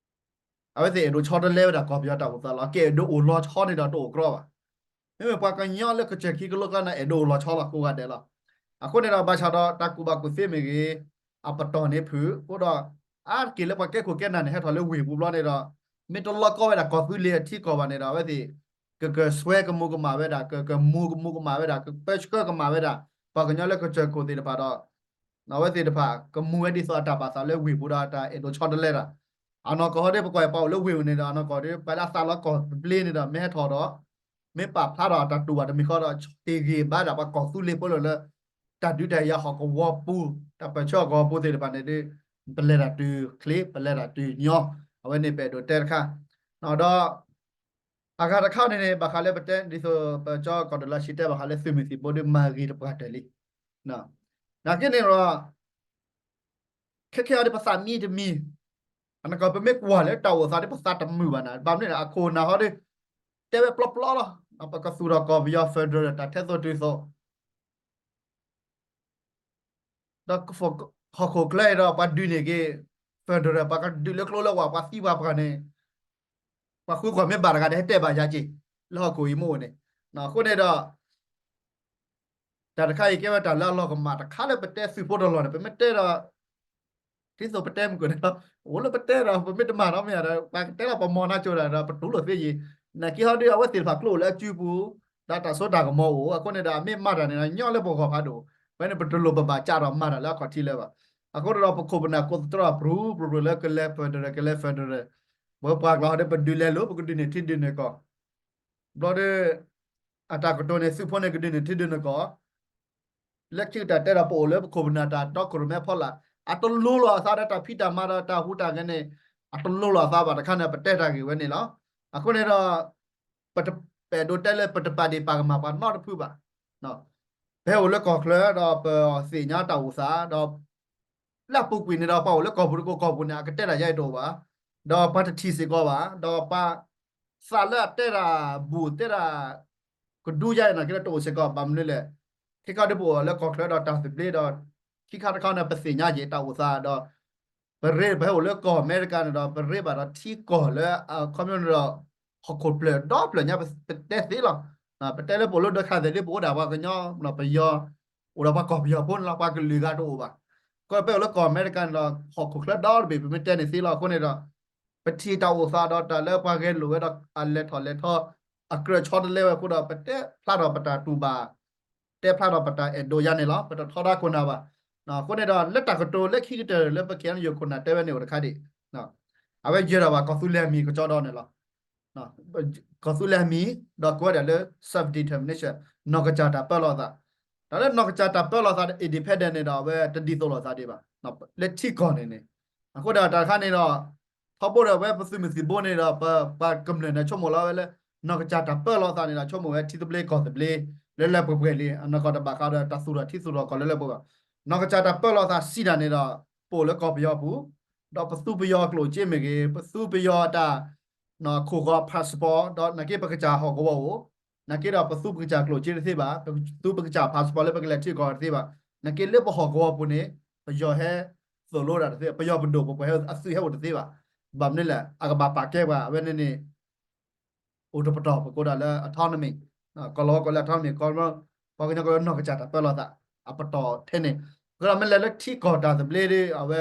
အဝဲသ့ၣ်အဲၣ်ဒိးဆီတလဲဝဲဒၣ်ကီၢ်ပယီၤတၢ်အိၣ်သးလီၤ. ကအဲၣ်ဒိးအိၣ်လီၤဆီန့ၣ်ဒီးတအိၣ်ကြီဘၣ်. မ့မ့ၢ်ပှၤကညီလၢကစၢၢ်ခံကလိကျါန့ၣ် အဲၣ်ဒိးအိၣ်လီၤဆီလီၤကိးဂၤဒဲးလီၤ. အဃိန့ၣ်ဒီး ဘၣ်ဆၣ်ဒီးတၢ်ကူၣ်ဘၣ်ကူၣ်သ့မ့ၢ်ဂ့ၤ, အပတီၢ်န့ၣ်ဖုၣ်, အဃိဒီး အါတက့ၢ်လၢပှၤကဲခိၣ်ကဲနၢ်န့ၣ် ဟဲထီၣ်လၢဝ့ၢ်ပူၤဘျီန့ၣ်ဒီး မ့ၢ်တလီၤကီဝဲဒၣ်ကီၢ်သူလ့ၤအထံကီၢ်ဘၣ်န့ၣ်ဒီး အဝဲသ့ၣ် ကကၢၤစွဲကမူၤကမၣ်ဝဲဒၣ်, ကကမူၤကမူၤကမၣ်ဝဲဒၣ်, ကပၢဆှၢကမၣ်ဝဲဒၣ် ပှၤကညီလၢကစၢၢ်ခိၣ်သ့ၣ်တဖၣ်ဒီး အဝဲသ့ၣ်တဖၣ် ကမူၤဝဲဒ်သိးအတၢ်ပာ်သးလၢဝ့ၢ်ပူၤဒီးတၢ်အဲၣ်ဒိးဆီတလဲတၢ်. အနီၢ်ကီၢ်ဟီဒီး ပကွၢ်ပှၤအိၣ်လၢဝ့ၢ်ပူၤန့ၣ်ဒီး အနီၢ်ကီၢ်ဒီး ပှၤလၢအသးလီၤကီၢ်သဘျ့န့ၣ်ဒီး မ့ၢ်ဟဲထီၣ်ဒီး မ့ၢ်ပာ်ဖျါထီၣ်တၢ်တူၢ်ဘၣ်တမံၤဃီဒီး ဟ့ၣ်ဂံၢ်ဘါဒၣ်ပှၤကီၢ်သူလ့ၤဖိလၢ တၢ်ဒုးတၢ်ယၤဟီၣ်ကဝီၤပူၤ, တၢ်ပၢၢ်ဆၢဟီၣ်ကဝီၤပူၤသ့ၣ်တဖၣ်န့ၣ်ဒီး ပလဲၤတၢ်တုၤချ့ ပလဲၤတၢ်တုၤညီ, အဝဲန့ၣ်ပအဲၣ်ဒိးတဲတခါ. ဒီး အဂၤတခါန့ၣ်န့ၣ် ဘၣ်ဃးလၢပတဲ ဒ်သိးပကၠီကီၢ်ဒိၣ်လၢဆံတဲဘၣ်ဃးလၢသုးမုၢ်သံၣ်ဘိဒီးမၤဂ့ၤတပှၢ်တၢၢ်လံ. နာ်က့န့ၣ်ဒီး ခဲခဲအံၤဒီးပသးမံတမံၤ, အနီၢ်ကီၢ် ပမ့ၢ်ကွၢ်လၢတၢ်အိၣ်သးဒီးပသးတမုာ်ဘၣ်နၤ, ဘၣ်မနုၤလဲၣ် အခိၣ်နၢ်ဟီဒီး တဲဝဲပျီပျီလီၤ, ပကသူၣ်ထီၣ်ကီၢ်ပယီၤ federal တၢ်ထဲသိးတုၤသိး ဒီးဟီၣ်ခိၣ်ချၢအံၤဒီး ပှၤဒုးန့ၢ်က့ၤ federal ပှၤကဒုးလၢကျိလၢဝၢ် ပှၤသံပှၤပှၢ်န့ၣ် ပှၤဃုကွၢ်မ့ၢ်ဘၣ်တဂၤဒီး ဟဲတဲဘၣ်ယၤက့ၤ လၢဟီၣ်ခိၣ်အံၤမ့ၢ်အိၣ်န့ၣ်. အဃိန့ၣ်ဒီး တၢ်တခါအံၤကဲဝဲတၢ်လၢအလီၤကမၣ်တခါလၢပတဲသုးဖိတလီၢ်န့ၣ် ပမ့ၢ်တဲဒီး ဒ်သိးပတဲမုၢ်ကၢၢ်န့ၣ်လီၤ, အိၣ်လၢပတဲဒီး ပမ့ၢ်တမၤနီတမံၤဒီး ပှၤကတဲလီၤပမီၤနါကၠိတၢ်ဒီး ပတူၢ်လိာ်သ့ယံၤ, နာ်က့ဟီဒီး အဝဲသ့ၣ်တဖၣ်ကျိအိၣ်လၢအစုပူၤ, ဒီးတၢ်စိတၢ်ကမီၤအိၣ်, အဃိန့ၣ်ဒီး အမ့ၢ်မၤတၢ်န့ၣ်ဒီး ညီလၢပဂီၢ်ဖးဒိၣ်, ဖဲန့ၣ် ပတလိၣ်ပဘၣ်ကးထီၣ်မၤတၢ်လၢအခီၣ်ထံးလၢၤဘၣ်. အဃိန့ၣ်ဒီး ပခိၣ်ပနၢ်ကိးသတြီ ပြူပြူပြူလၢကလဲၤ federal ကလဲၤ federal, ပပှၤကျါဟီဒီး ပဒုးလဲၤလိာ် ပကဒုးန့ၢ်ထံဒုးန့ၢ်ကီၢ် ဘျီဒီး အတၢ်ကတိၤန့ၣ် သုးဖိန့ၣ်ကဒုးန့ၢ်ထံဒုးန့ၢ်ကီၢ်, လၢခံကတၢၢ်တဲဒီးပအိၣ်လၢပခိၣ်ပနၢ်တၢ်တီခိၣ်ရိၣ်မဲအဖီလာ်, အတလိၤလီၤအသးဒီးတၢ်ဖံးတၢ်မၤဒီးတၢ်ဟူးတၢ်ဂဲၤန့ၣ်, အတလိၤလီၤအသးဘၣ်တခါန့ၣ် ပတဲတၢ်ဂ့ၢ်ဝဲန့ၣ်လီၤ. အဃိန့ၣ်ဒီး ပတ ပအဲၣ်ဒိးတဲလၢပတပာ်ဒ့ၣ်ပာ်ကမၣ်ပှၤနီတဖုဘၣ်. ပဟဲအိၣ်လၢကီၢ်ချၢဒီးပသ့ၣ်ညါတၢ်အိၣ်သး ဒီး လၢအပူၤကွံာ်န့ၣ်ဒီး ပှၤအိၣ်လၢကီၢ်ပူၤတကိးကီၢ်ပူၤန့ၣ် အကတဲတၢ်ယါအံၤတအိၣ်ဘၣ်, ဒီးပှၤတထံၣ်စ့ၢ်ကီးဘၣ်, ဒီးပှၤသးလၢအတဲတၢ်ဘူၣ်တဲတၢ် ကဒူယါအံၤန့ၣ် ကဲလၢတအိၣ်စ့ၢ်ကီး ဘၣ်မနုၤလဲၣ်, ခဲခါဒ်ပအိၣ်လၢကီၢ်ချၢဒီးတၢ်သဘျ့ဒီး ခံခါတခါန့ၣ် ပသ့ၣ်ညါက့ၤတၢ်အိၣ်သးဒီး ပရ့ ပဟဲအိၣ်လၢကီၢ်အမဲရကၤန့ၣ်ဒီး ပရ့ဘၣ်ဒီးထံကီၢ်လၢအခီပညီန့ၣ်ဒီး ဟီၣ်ခိၣ်ဖျၢၣ်ဒီဖျၢၣ်ညါ ပတဲသ့လီၤ. ပတဲလၢပအိၣ်လၢဒၢးခါသ့ၣ်လံ ပအိၣ်ဒၣ်ပှၤကညီပယီၤ, အိၣ်ဒီးပှၤကီၢ်ပယီၤဖိန့ၣ်လီၤ, ပှၤကလုာ်ဂၤတအိၣ်ဘၣ်. ကဲပဟဲအိၣ်လၢကီၢ်အမဲရကၤန့ၣ်ဒီး ဟီၣ်ခိၣ်ချၢဒီတဘ့ၣ် ပမ့ၢ်တဲန့ၣ်သ့လီၤ. အဃိန့ၣ်ဒီး ပထံၣ်တၢ်အိၣ်သးဒီးတၢ်လၢပှၤဂဲၤလိာ်ဝဲဒီးအလဲၤထီၣ်လဲၤထီ အကြၢးဆီတလဲဝဲအဃိဒီး ပတဲဖျါထီၣ်ပတၢ်တူၢ်ဘၣ် တဲဖျါထီၣ်ပတၢ်အဲၣ်ဒိးယါန့ၣ်လီၤ. ပတထီဒါခိၣ်နၢ်ဘၣ်. အဃိန့ၣ်ဒီး လၢတၢ်ကတိၤလၢခံကတၢၢ်လၢပ ခ့ၣ်အဲၣ်ယူၣ် ခိၣ်နၢ်တဲဝဲန့ၣ်အိၣ်တခါဒံး, အဝဲယဲၢ်ဒီးဘၣ်ကီၢ်သူလ့ၤအမံၤကကၠီဒီးန့ၣ်လီၤ. ကီၢ်သူလ့ၤအမံၤ ဒီးကိးဝဲဒၣ်လၢ self determination နီၢ်ကစၢ်တၢ်ပၢလီၤသး. တၢ်လၢနီၢ်ကစၢ်တၢ်ပၢလီၤသး independent န့ၣ်ဒီး အဝဲတဒ်သိးလိာ်သးဒံးဘၣ် လၢထံကီၢ်န့ၣ်န့ၣ်. အဃိဒီးတၢ်တခါန့ၣ်ဒီး ထီဘိဒီးအဝဲပသုးမုၢ်သံၣ်ဘိန့ၣ်ဒီး ပပှၤကမျၢၢ်န့ၣ် ဆိကမိၣ်လီၤဝဲလၢ နီၢ်ကစၢ်တၢ်ပၢလီၤသးန့ၣ်ဒီး ဆိကမိၣ်ဝဲထံသဘျ့ကီၢ်သဘျ့ လၢလၢပှဲၤပှဲၤလံ. အနီၢ်ကီၢ်တဘၣ်ဃးဒီးတၢ်သူၣ်ထီၣ်ထံသူၣ်ထီၣ်ကီၢ်လၢလၢပှဲၤပှဲၤဘၣ်. နီၢ်ကစၢ်တၢ်ပၢလီၤသးစံးတၢ်န့ၣ်ဒီး ပအိၣ်လၢကီၢ်ပယီၤပူၤ ဒီးပသူပယီၤအကျိၣ်စ့မ့ၢ်ဂ့ၤ, ပသူပယီၤအတၢ် ခိၣ်ဂီၤ passport ဒီးနာ်က့ပကစၢ်ဟီၣ်ကဝီၤအိၣ်, နာ်က့ဒီးပသူပကစၢ်ကျိၣ်စ့တသ့ဘၣ်, ပသူပကစၢ် passport လၢပကလဲၤထံကီၢ်တသ့ဘၣ်. နာ်က့လၢပဟီၣ်ကဝီၤပူၤန့ၣ် ပယီၤဟဲသိၣ်လိတၢ်တသ့, ပယီၤပဒိၣ်ပပှၢ်အသုးဟဲအိၣ်တသ့ဘၣ်. ဘၣ်မနုၤလဲၣ် အကဘၣ်ပာ်ကဲပှၤ အဝဲန့ၣ်န့ၣ် အိၣ်တပတီၢ် ပကိးဒၣ်လၢ autonomy, ကီၢ်လီၤဝဲကိးလၢ autonomy, ကီၢ် ပှၤကညီကိးလၢနီၢ်ကစၢ်တၢ်ပၢလီၤသး အပတီၢ်ထဲန့ၣ်. အဃိဒီးမ့ၢ်လဲၤလၢထံကီၢ်တၢ်သဘျ့ဒီး အဝဲ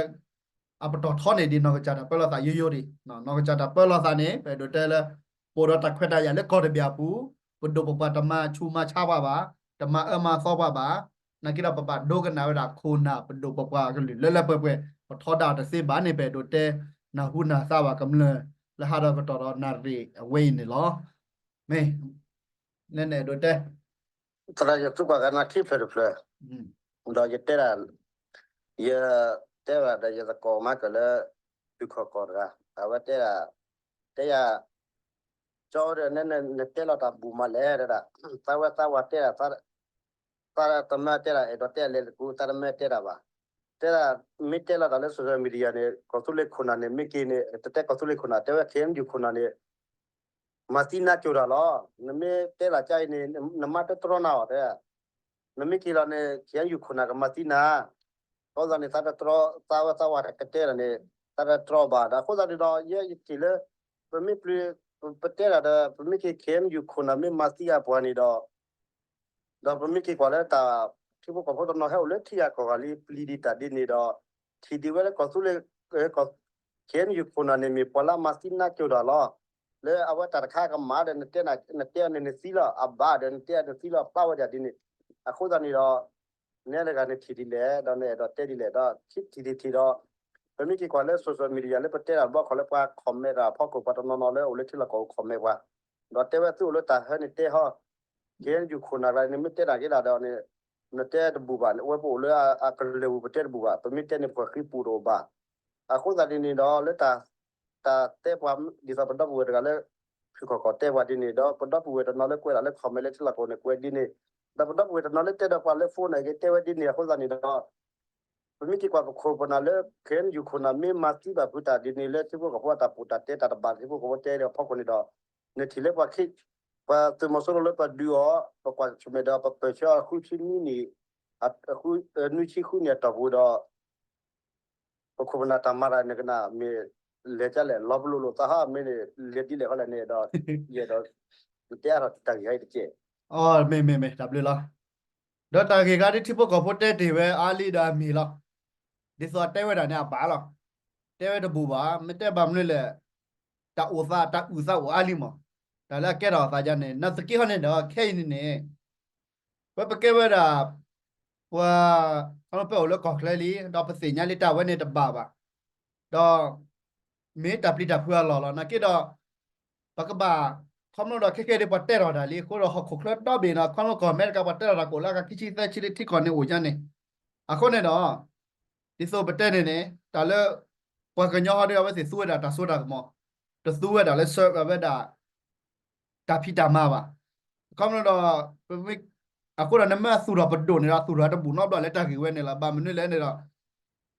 အပတီၢ်ထီန့ၢ်ဒံးနီၢ်ကစၢ်တၢ်ပၢလီၤသးယိယိဒံး. နီၢ်ကစၢ်တၢ်ပၢလီၤသးန့ၣ် ပအဲၣ်ဒိးတဲလၢ ပအိၣ်ဒီးတၢ်ခွဲးတၢ်ယာ်လၢကီၢ်တဘ့ၣ်အပူၤ, ပဒိၣ်ပပှၢ်တမၤဆူးမၤဆါပှၤဘၣ်, တမၤအၢမၤသီပှၤဘၣ်. နာ်က့ဒီးပဘၣ်ဒိကနၣ်ဝဲဒၣ်ခိၣ်နၢ် ပဒိၣ်ပပှၢ်ကလုာ်လၢလၢပှဲၤပှဲၤ, ပထီဒါတသ့ဘၣ်န့ၣ် ပအဲၣ်ဒိးတဲ နၢ်ဟူနၢ်သါဘၣ်ကမျၢၢ် လၢဟးဒီးကတီၢ်ဒီးနၣ်ရံၣ်အဝဲအံၤန့ၣ်လီၤ. မ့ၢ် လၢနအဲၣ်ဒိးတဲ သရၣ်ယသူၣ်ပှၤဂၤနၤခံဖျၢၣ်တဖျၢၣ်, ဒီးယတဲဒၣ်, ယတဲဘၣ်ဒီးယသကိးမၤကၢၢ်လၢ ဖုခီၣ်ကီၢ်တဂၤ, အဝဲတဲဒၣ်, တဲယၤ, ကၠီဒီး နတဲလီၤတၢ်ဘူၣ်မးလဲၣ် တဲဒၣ်, သးဝဲသးဝၤတဲဒၣ်, သးတမၢတဲဒၣ် အဲၣ်ဒိးတဲလဲၤတကူ သးတမၢတဲဒၣ်ဘၣ်, တ တဲဒၣ်, မ့ၢ်တဲလီၤတၢ်လၢ social media န့ၣ် ကီၢ်သူလ့ၤခိၣ်နၢ်န့ၣ် မ့ၢ်က့ၤန့ၣ် တတဲကီၢ်သူလ့ၤခိၣ်နၢ် တဲဝဲ ခ့ၣ်အဲၣ်ယူၣ်ခိၣ်နၢ်န့ၣ် မၤသံနါကၠိၤတၢ်လီၤ. နမ့ၢ်တဲလီၤကါအံၤန့ၣ် နမၤတတြီနၤအီၤတဲ နမ့ၢ်က့ၤလီၤန့ၣ် ခ့ၣ်အဲၣ်ယူၣ်ခိၣ်နၢ်ကမၤသံနၤ, အဃိသတးန့ၣ် သးတတြီ, သးဝဲသးဝးကတဲလီၤန့ၣ် သးတတြီဘၣ်. ဒီးအဃိသတးန့ၣ်ဒီး ယဲယထံၣ်လၢ ပမ့ၢ်ပျံၤ, ပတဲဒၣ်ဒီး ပမ့ၢ်က့ၤ ခ့ၣ်အဲၣ်ယူၣ်ခိၣ်နၢ်မ့ၢ်မၤသံအပှၤန့ၣ်ဒီး ဒီးပမ့ၢ်က့ၤကွၢ်လၢတၢ် ထံဖိကီၢ်ဖိတနီၤဟဲအိၣ်လၢထံဂၤကီၢ်ဂၤလံ ပျံၤဒံးတၢ်ဒ်န့ၣ်ဒီး ထံၣ်ဒံးဝဲလၢကီၢ်သူလ့ၤ, ခ့ၣ်အဲၣ်ယူၣ်ခိၣ်နၢ်န့ၣ် မ့ၢ်ပှၤလၢအမၤသံနါကၠိၤတၢ်လီၤ. လၢအဝဲတၢ်တခါကမၣ်ဒီး နတဲ, နတဲအီၤန့ၣ်နသံလီၤ, အဘၣ်ဒီး နတဲအီၤနသံလီၤ, ပာ်ဝဲဒၣ်ဒ်န့ၣ်. အဃိသတးန့ၣ်ဒီး နဲတဂၤန့ၣ်ထံၣ်ဒ်လဲၣ်, ဒီးနအဲၣ်ဒိးတဲဒ်လဲၣ်, ဒီးထံၣ်ထံၣ်ထံၣ်ဒီး ပမ့ၢ်က့ၤကွၢ်လၢ social media လၢပတဲတၢ်ဘျီခီလၢပှၤ comment တၢ်အဖီခိၣ် ပှၤတနီၤနီၤလၢအိၣ်လၢထံလီၢ်ကီၢ်ပူၤ comment ပှၤ, ဒီးတဲဝဲသုအိၣ်လၢတၢ်ဟဲန့ၣ်တဲဟီ, ခ့ၣ်အဲၣ်ယူၣ်ခိၣ်နၢ်ကျါန့ၣ် မ့ၢ်တဲတၢ်က့ၤဒၣ်ဒီးန့ၣ် နတဲတဘူၣ်ဘၣ်, အဝဲပအိၣ်လၢအကလုာ်ပူၤပတဲတဘူၣ်ဘၣ်, ပမ့ၢ်တဲန့ၣ် ပှၤဃံပူၤတအိၣ်ဘၣ်. အဃိသတးဒ်န့ၣ်ဒီး လၢတၢ်, တၢ်တဲပှၤ ဒ်သိးပဒီပုၢ်ဝဲၢ်တဂၤလၢ ဖုၣ်ခီၣ်ကီၢ်တဲပှၤဒ်န့ၣ်ဒီး ပဒီပုၢ်ဝဲၢ်တနီၤလၢကွဲးဒၣ်လၢ comment လၢထံလီၢ်ကီၢ်န့ၣ် ကွဲးဒ်န့ၣ်, ဒီးပဒီပုၢ်ဝဲၢ်တနီၤလၢတဲဒီးပှၤလၢ phone န့ၣ် က့ၤတဲဝဲဒ်န့ၣ်. အဃိသတးန့ၣ်ဒီး ပမ့ၢ်က့ၤကွၢ်ပခိၣ်ပနၢ်လၢ ခ့ၣ်အဲၣ်ယူၣ်ခိၣ်နၢ် မ့ၢ်မၤသံဘၣ်ဖုးတၢ်ဒ်န့ၣ် လၢထံဖိကီၢ်ဖိအတၢ်ပူၤတၢ်တဲတၢ်တဘၣ် ထံဖိကီၢ်ဖိတဲဒီးအဖီခိၣ်န့ၣ်ဒီး နထံၣ်လၢပှၤခ့ၣ်, ပှၤသုးမီၤစိရိၤလၢပှၤဒုးအီၤ ပကွၢ်ဆၢၣ်မဲာ်ဒီး ပပၢၢ်ဆၢအီၤ ဃုဆံနွံနံၣ်, နွံဆံဃုနံၣ်အတီၢ်ပူၤဒီး ပခိၣ်ပနၢ်တၢ်မၤတၢ်န့ၣ်ကနၣ် မ့ၢ်လဲၤကလဲၣ် လီၤပလိာ်လိာ်သးဟီ မ့ၢ်န့ၣ် လဲၤဒ်လဲၣ်ဃီလဲၣ်န့ၣ်ဒီး ယအဲၣ်ဒိး ပတဲအါထီၣ်တၢ်ဂ့ၢ်အံၤတက့ၢ်. အိ မ့ၢ်မ့ၢ်မ့ၢ် တၢ်ဘျုးလီၤ. ဒီးတၢ်ဂ့ၢ်ခါဒ်ထံဖိကီၢ်ဖိတဲတ့ၢ်ဝဲအါလံဒီးအမ့ၢ်လီၤ. ဒ်သိးတဲဝဲဒၣ်န့ၣ်အဘၣ်လီၤ. တဲဝဲတဘူၣ်ဘၣ်, မ့ၢ်တဲဘၣ်မနုၤလဲၣ်, တၢ်အိၣ်သး တၢ်အုၣ်သးအိၣ်အါလံမး, တၢ်လၢအကဲထီၣ်အသးဒ်န့ၣ် နာ်သက့ဟီန့ၣ်ဒီး ခဲအံၤန့ၣ်န့ၣ် ပဝဲပကဲဝဲဒၣ် ပှၤ ခီဖျိပအိၣ်လၢကီၢ်ချၢလံ, ဒီးပသ့ၣ်ညါလံတၢ်ဝဲန့ၣ်တဘၣ်ဘၣ်, ဒီး မ့ၢ်တၢ်ပျံၤတၢ်ဖုးအလီၢ်လီၤ. နာ်က့ဒီး ပကဘၣ် ခီဖျိဒီးခဲကဲဒ်ပှၤတဲထီၣ်တၢ်လံအဃိဒီး ဟီၣ်ခိၣ်ချၢဒီဘ့ၣ်န့ၣ် ခီဖျိကီၢ်အမဲရကၤပှၤတဲထီၣ်တၢ်ကအိၣ်လၢအဂၤခံဆံသၢဆံလၢထံကီၢ်န့ၣ်အိၣ်ညါန့ၣ်, အဃိန့ၣ်ဒီး ဒ်သိးပတဲန့ၣ်န့ၣ် တၢ်လၢ ပှၤကညီဟီဒီး အဝဲသ့ၣ်သူဝဲဒၣ်တၢ်စိတၢ်ကမီၤ, တသူဝဲဒၣ်လၢ serve ဝဲဒၣ် တၢ်ဖံးတၢ်မၤဘၣ်. ခီဖျိဒီး ပမ့ၢ် အဃိဒီးနမ့ၢ်သူၣ်ထီၣ်ပဒိၣ်န့ၣ်ဒီး သူၣ်ထီၣ်တဘူၣ်နီတဘျီလၢတၢ်ဂ့ၢ်ဝဲန့ၣ်လီၤ. ဘၣ်မနုၤလဲၣ်န့ၣ်ဒီး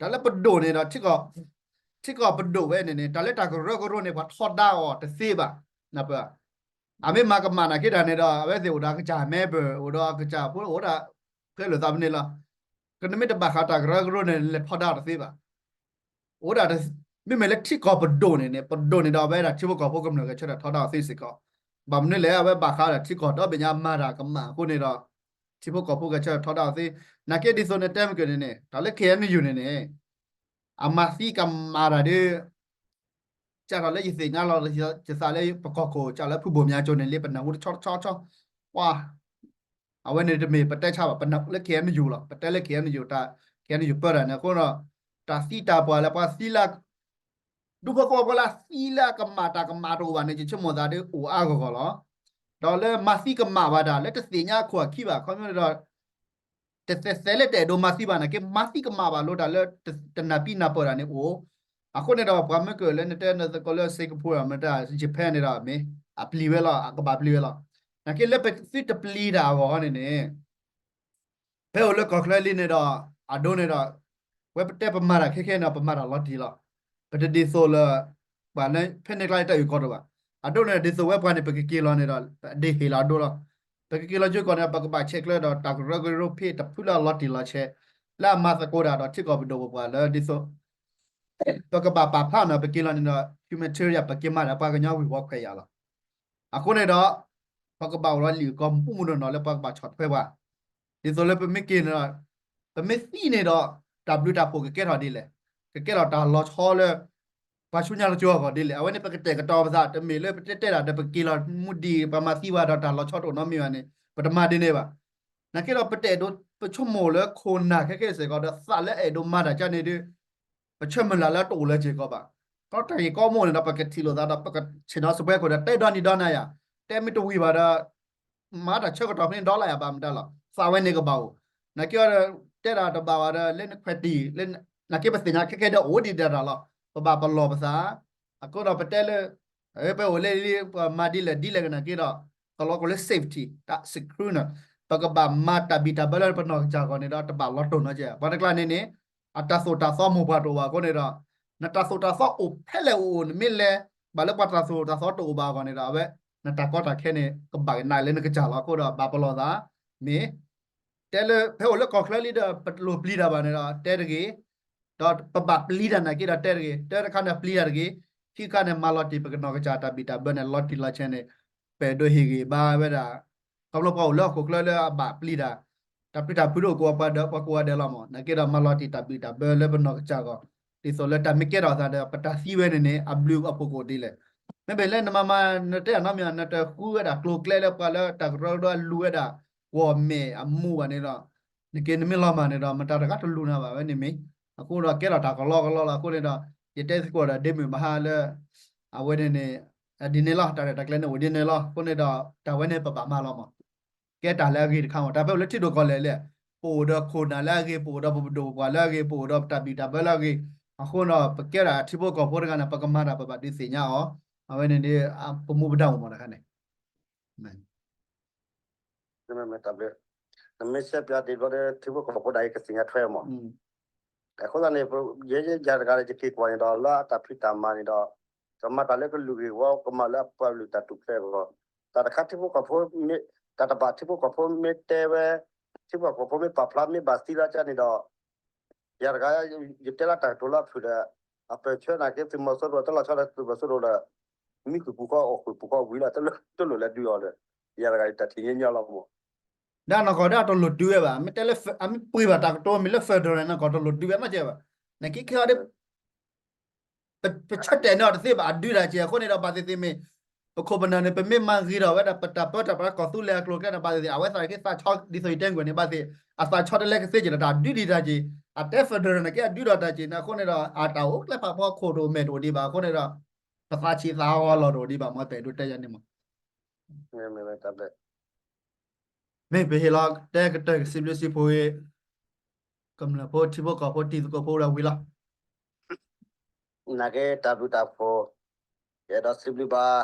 တၢ်လၢပဒိၣ်န့ၣ်ဒီး ထံကီၢ်ပဒိၣ်ဝဲန့ၣ်န့ၣ် တၢ်လၢတၢ်ကရၢကရိန့ၣ် ပှၤထီဒါအီၤတသ့ဘၣ်. နပ အမ့ၢ်မၤကမၣ်နာ်က့တၢ်န့ၣ်ဒီး အဝဲသ့ၣ်အိၣ်ဒီးအကစၢ် member အိၣ်ဒီးအကစၢ်ဖိအိၣ်ဒၣ် ဖဲလိာ်သးဖဲန့ၣ်လီၤ. ကနမ့ၢ်တဘၣ်ဃးတၢ်ကရၢကရိန့ၣ် လဲၤထီဒါအီၤတသ့ဘၣ်. အိၣ်ဒၣ် မ့မ့ၢ်လၢထံကီၢ်ပဒိၣ်န့ၣ်န့ၣ် ပဒိၣ်န့ၣ်ဒီး အဝဲဒၣ်ထံဖိကီၢ်ဖိကမျၢၢ်ဂဲၤဆၢထၢၣ်ထီဒါအီၤသ့စ့ၢ်ကီး. ဘၣ်မနုၤလဲၣ် အဝဲဘၣ်ဃးဒီးထံကီၢ်ဒီဘ့ၣ်ညါမၤတၢ်ကမၣ်အဃိန့ၣ်ဒီး ထံဖိကီၢ်ဖိဂဲၤဆၢထၢၣ်ထီဒါအီၤသ့. နာ်က့ဒ်သိးနတဲမ့ၢ်က့ၤန့ၣ်န့ၣ် တၢ်လၢ ခ့ၣ်အဲၣ်ယူၣ်န့ၣ်န့ၣ် အမၤသံကမၣ်တၢ်ဒီး စးထီၣ်လၢယသ့ၣ်ညါလီၤယသးလၢပကီၢ်ခိၣ် စးလၢဖုဘိၣ်မၠးကၠိန့ၣ် လၢပနၢ်ဟူတဆီတဆီတဆီ ပှၤ အဝဲန့ၣ်တမ့ၢ်ပတဲဆါဘၣ် ပနၢ်ဟူလၢ ခ့ၣ်အဲၣ်ယူၣ်လီၤ. ပတဲလၢ ခ့ၣ်အဲၣ်ယူၣ် တၢ် ခ့ၣ်အဲၣ်ယူၣ် ပၢတၢ်န့ၣ်အဃိဒီး တၢ်သံတၢ်ပှၢ်လၢပှၤသံလၢ ဒူဖိသဝီဖိလၢသံလၢအကမၣ်တၢ်ကမၣ်တအိၣ်ဘၣ်န့ၣ် ယဆိကမိၣ်သးဒီးအိၣ်အါဂီၢ်ဂီၢ်လီၤ. ဒီးလၢမၤသံကမၣ်ဘၣ်တၢ် လၢတသ့ၣ်ညါအခိၣ်အခံဘၣ် ခီဖျိဒီး တသဲးသဲးလၢတအဲၣ်ဒိးမၤသံဘၣ်နာ်က့ မၤသံကမၣ်ဘၣ်လိာ်တၢ်လၢတနၢ်ပံနၢ်ပၢၢ်တၢ်န့ၣ်အိၣ်. အဃိန့ၣ်ဒီး ပှၤမ့ၢ်ကၢၢ်လၢနတဲနသကိးလၢ Singapore မ့ၢ်တၢ် Japan န့ၣ်ဒီးမ့ၢ် အပျံၤဝဲလီၤ အကဘၣ်ပျံၤဝဲလီၤ. နာ်က့ လၢပသုတပျံၤတၢ်အဂီၢ်န့ၣ်န့ၣ် ဖဲအိၣ်လၢကီၢ်ချၢလံန့ၣ်ဒီး အဒိန့ၣ်ဒီး ဝဲပတဲပမၤတၢ်ခဲခဲန့ၣ်ဒီး ပမၤတၢ်လီၤတံၢ်လီၤ. ပတဒ်သိးလၢ ပှၤလၢဖဲန့ၣ်ကျါတၢ်အုၣ်ကီၤတအိၣ်ဘၣ်. အဒိန့ၣ်ဒီး ဒ်သိးဝဲပှၤန့ၣ် ပကက့ၤလီၤန့ၣ်ဒီး ပဒ့ဟ့ၣ်လီၤအဒိလီၤ. ပကက့ၤလီၤကၠိကီၢ်န့ၣ် ပကဘၣ်ဆဲးကျၢဒီးတၢ်ကရၢကရိဖဲတဖုလၢအလီၤတံၢ်လီၤဆဲး လၢအမၤသကိးတၢ်ဒီးထံကီၢ်ပဒိၣ်ပပှၢ်လၢဒ်သိး ပကဘၣ်ပာ်ဖျါန့ၣ် ပက့ၤလီၤန့ၣ်ဒီး humanitarian ပက့ၤမၤဒီးပှၤကညီဝ့ၢ်ဝီခွဲးယာ်လီၤ. အဃိန့ၣ်ဒီး ပကဘၣ်အိၣ်ဒီးလံာ်အုၣ်ကီၤမူးမူးနီၢ်နီၢ်လၢပှၤကဘၣ်ဆီၣ်ထွဲပှၤ ဒ်သိးလၢပမ့ၢ်က့ၤန့ၣ်ဒီး ပမ့ၢ်သံန့ၣ်ဒီး တၢ်ဘျုးတၢ်ဖှိၣ်ကကဲထီၣ်ဒ်လဲၣ်, ကကဲထီၣ်တၢ်လီၤဆီလၢ ပှၤဆူညါလီၤကၠိအဂီၢ်ဒ်လဲၣ်. အဝဲန့ၣ်ပကတဲာ်ကတီၤပသး တမ့ၢ်လၢပတဲတဲဒၣ်ဒီး ပက့ၤလီၤမူဒံး ပှၤမၤသံဝဲဒီးတၢ်လီၤဆီတအိၣ်နီတမံၤဘၣ်န့ၣ် ပတမၤဒ်န့ၣ်ဘၣ်. နာ်က့ဒီးပတအဲၣ်ဒိး ပဆိကမိၣ်လၢခိၣ်နၢ်ခဲခဲစ့ၢ်ကီးဒီး သးလၢအအဲၣ်ဒိးမၤတၢ်ကါန့ၣ်ဒီး ပဆၢမုၢ်လၢ်လၢတအိၣ်လၢစ့ၢ်ကီးဘၣ်. ဒီးတၢ်ဂ့ၢ်ကီမ့ၢ်န့ၣ်ဒီး ပကထံၣ်လိာ်သးဒီး ပကဆ့ၣ်နီၤစပွဲခိၣ်ဒီး တဲဒီနံၤဒီနၤယၤ, တဲမ့ၢ်တဝံၤဘၣ်ဒီး မၤတၢ်ဆၢကတီၢ်ဖဲန့ၣ်ဒီလၢယၤဘၣ်မတၤလီၤ. သးဝဲန့ၣ်ကဘၣ်အိၣ်. နာ်က့ဒီး တဲဒၣ်တဘၣ်ဘၣ်ဒီး လၢနခွဲးတံၢ် လၢ နာ်က့ပသ့ၣ်ညါခဲခဲဒီးအိၣ်ဒံးဒၣ်တၢ်လီၤ. ပဘၣ်ပလီၢ်ပသး အဃိဒီးပတဲလၢ ပအိၣ်လၢ ပမၤဒ်လဲၣ်ဒ်လဲၣ်ကနာ်က့ဒီး ကလီကလၢ safety တၢ် secure န့ၣ် ပကဘၣ်မၤတၢ်ဘံၣ်တၢ်ဘၢလၢပနီၢ်ကစၢ်အဂီၢ်န့ၣ်ဒီး တဘၣ်လီၤတိၢ်နီတကဲး. ပှၤတကျါန့ၣ်န့ၣ် အတၢ်သိၣ်တၢ်သီမိၢ်ပှၢ်တအိၣ်ဘၣ်အဃိန့ၣ်ဒီး နတၢ်သိၣ်တၢ်သီအိၣ်ဖဲလဲၣ်အိၣ်အိၣ် နမ့ၢ်လဲၤဘၣ်လၢပှၤတၢ်သိၣ်တၢ်သီတအိၣ်ဘၣ်အဂီၢ်န့ၣ်ဒီး အဝဲ နတၢ်ကီတၢ်ခဲန့ၣ် ကဘၣ်ကနၣ်လၢနကစၢ်လီၤအဃိဒီး ဘၣ်ပလီၢ်သး မ့ၢ် တဲလၢဖဲအိၣ်လၢကီၢ်ချၢလံဒီး ပလိၣ်ပျံၤတၢ်ဘၣ်န့ၣ်ဒီး တဲတဂ့ၤ, ဒီးပဘၣ်ပျံၤတၢ်နာ်က့ဒီးတဲတဂ့ၤ, တၢတခါန့ၣ်ပျံၤတၢ်တဂ့ၤ, ခံခါန့ၣ် မၤလီၤတံၢ်ပကနီၢ်ကစၢ်တၢ်ဘံၣ်တၢ်ဘၢန့ၣ် လီၤတံၢ်လီၤဆဲးန့ၣ် ပအဲၣ်ဒိးဟ့ၣ်ဂံၢ်ဘါဝဲဒၣ် ခီဖျိပှၤအိၣ်လၢဟီၣ်ခိၣ်ချၢလၢအဘၣ်ပျံၤတၢ်, တၢ်ပျံၤတၢ်ဖုးဒိၣ်ကိးပှၤဒီးပှၤကိးဂၤဒဲးလီၤမး, နာ်က့ဒီးမၤလီၤတံၢ်တၢ်ဘံၣ်တၢ်ဘၢလၢပနီၢ်ကစၢ်အဂီၢ်, ဒ်သိးလၢတၢ်မ့ၢ်ကဲထီၣ်သးဒီး ပတၢ်သံဝဲန့ၣ်န့ၣ် အဘျုးအဖှိၣ်ကအိၣ်ဒ်လဲၣ်. မ့မ့ၢ်လၢနမၤမၤ နတဲအနီတမံၤ နတဃုဝဲဒၣ်ကျိၤကျဲလၢပှၤလၢတၢ်ကရၢကရိအလူၤဝဲဒၣ် ကွီၢ်မဲာ်အမူဘၣ်န့ၣ်ဒီး နက့နမ့ၢ်လီၤမၢ်န့ၣ်ဒီး မတၤတဂၤတလူၤနၤဘၣ်ဝဲန့ၣ်မ့ၢ်, အဃိဒီးကဲထီၣ်တၢ်ကလီကလီလီၤအဃိန့ၣ်ဒီး ယတဲသကိးဒီးဒ့မုၣ်ဘၣ်ဟါလၢ အဝဲန့ၣ်န့ၣ် ဒ်န့ၣ်လီၤ တၢ်ရဲၣ်တၢ်ကျဲၤန့ၣ်အိၣ်ဒ်န့ၣ်လီၤ. အဃိန့ၣ်ဒီး တၢ်ဝဲန့ၣ်ပဘၣ်မၤလီၤမး, ကဲတၢ်လၢအဂ့ၤတခါမး, တၢ်ဖဲအိၣ်လၢထံဒိၣ်ကီၢ်လဲၢ်လဲၣ်, ပအိၣ်ဒီးခိၣ်နၢ်လၢအဂ့ၤ, ပအိၣ်ဒီးပဒိၣ်ပပှၢ်လၢအဂ့ၤ, ပအိၣ်ဒီးပတၢ်ဘံၣ်တၢ်ဘၢလၢအဂ့ၤ, အဃိဒီး ပကဲဒၣ်ထံဖိကီၢ်ဖိတဂၤန့ၣ် ပကမၤတၢ်ပဘၣ်ဒုးသ့ၣ်ညါအီၤ, အဝဲန့ၣ်ဒ် ပမူပဒါအိၣ်မးတခါန့ၣ် မ့ၢ် နမ့ၢ်ရှဲပၠးဒ်ဘျီဒီး ထံဖိကီၢ်ဖိဒၣ်အံၤကသ့ၣ်ညါထွဲမး. အဃိသတးန့ၣ် ယဲယဲယၤတဂၤဒီး ယက့ၤကွၢ်န့ၣ်ဒီး လၢအတၢ်ဖံးတၢ်မၤန့ၣ်ဒီး ကမၤတၢ်လၢကလုာ်ဂ့ၢ်ဝီ, ကမၤလၢအပှၤလုၢ်တၢ်ထူၣ်ဖျဲးအဂီၢ်, တၢ်တခါထံဖိကီၢ်ဖိမ့ၢ် တၢ်တဘၣ်ထံဖိကီၢ်ဖိမ့ၢ်တဲဝဲ, ထံဖိကီၢ်ဖိမ့ၢ်ပာ်ဖျါမ့ၢ်ဘၣ်သံလၢကန့ၣ်ဒီး ယၤတဂၤ ယတဲလၢတၢ်ကတိၤလၢအဖုၣ်ဒီး အပၢၢ်ဆၢနာ်က့သုးမီၤစိရိၤ တၢ်လီၤဆီဒီးသုးမီၤစိရိၤဒီး မံဃုာ်ပူၤဃီအီၣ်ဃုာ်ပူၤဃီဝံၤလီၤ တလိၣ်လဲၤဒုးအီၤဒီး ယၤတဂၤယတၢ်ထံၣ်ညီညီလီၤမး. ဒီးနီၢ်ကီၢ်ဒီးအတလိၣ်ဒုးဝဲဘၣ်, မ့ၢ်တဲလၢ အမ့ၢ်ပှ့ၤဘၣ်တၢ်ကတိၤမ့ၢ်လၢ federal နီၢ်ကီၢ်တလိၣ်ဒုးဝဲနီတစဲးဘၣ်. နက့ခဲအီၤဒီး ပဆၢတဲာ်န့ၢ်အီၤတသ့ဘၣ် အဒုးတၢ်က့ၤအဃိန့ၣ်ဒီး ဘၣ်သ့ၣ်သ့ၣ်မ့ၢ် ပခိၣ်ပနၢ်န့ၣ် ပမ့ၢ်မၤဂ့ၤထီၣ်ဝဲဒၣ် ပတၢ်ပၢတၢ်ပြးကီၢ်သူလ့ၤအကျိၤအကျဲန့ၣ် ဘၣ်သ့ၣ်သ့ၣ် အဝဲသ့ၣ်က့ၤသးဆီဒ်သိးယတဲကွံာ်န့ၣ် ဘၣ်သ့ၣ် အသးဆီတလဲကသ့က့ၤဒီးတၢ်ဒုးဒံးတၢ်က့ၤ အတဲ federal န့ၣ်က့ အဒုးဒီးတၢ်က့ၤန့ၣ် အဃိန့ၣ်ဒီး အတၢ်အိၣ်ကျဲဖးဖီခိၣ်တအိၣ်မဲာ်တအိၣ်ဒံးဘၣ်အဃိန့ၣ်ဒီး ပသးဆံးသးဂီၤလီၤတအိၣ်ဒံးဘၣ် မ့ၢ်ပအဲၣ်ဒိးတဲယၤန့ၣ်မး မ့ၢ်ပဟ့ၣ်လီၤတဲကတၢၢ်ကစံးဘျုးစံးဖှိၣ်ဂ့ၤ ကမျၢၢ်ဖိထံဖိကီၢ်ဖိတံၤသကိးဖိဒီးဝံၤလီၤ. နာ်က့တၢ်ဘျုးတၢ်ဖှိၣ် ယအဲၣ်ဒိးစံးဘျုးဘၣ်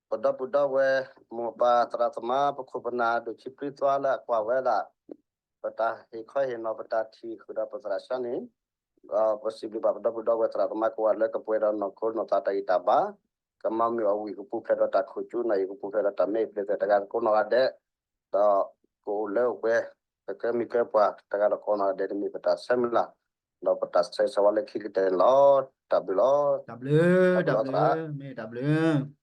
ပဒီပုၢ်ဒီဝဲၢ် မိၢ်ပၢ်သရၣ်သမါ ပခိၣ်ပနၢ်ဒိၣ်ဆံးပျုၢ်သွါလၢအကွၢ်ဝဲဒၣ် ပတၢ်ဟ့ၣ်ခီဟ့ၣ်နီၤပတၢ်ထံၣ်ဃုာ်ဒီးပသရၣ်စၢ်န့ၣ် ဒီးပစံးဘျုးဘၣ်ပဒီပုၢ်ဒီဝဲၢ်သရၣ်သမါကိးဂၤလၢကပှဲၤဒီးနီၢ်ခိနီၢ်သးတၢ်ဂံၢ်တၢ်ဘါ ကမၤမုာ်အီၣ်ဝံၣ်ကပူၤဖျဲးဒီးတၢ်ခိၣ်ကၠူနၢ်အံၤ ကပူၤဖျဲးဒီးတၢ်မဲအံၤပျ့ၤဖျဲးတဂၤကိးနီၢ်ဂၤဒဲး ဒီးကအိၣ်လၢအဝဲ ကကဲမံၤကဲပှၤ တဂၤဒီးကိးနီၢ်ဂၤဒဲးန့ၣ်မ့ၢ်ပတၢ်ဆၢမုၢ်လၢ် ဒီးပတၢ်ဆၢဂ့ၤဆၢဝါလၢခံကတၢၢ်န့ၣ်လီၤ. တၢ်ဘျုးလီၤ. တၢ်ဘျုး တၢ်ဘျုးလီၤသရၣ် မ့ၢ်တၢ်ဘျုး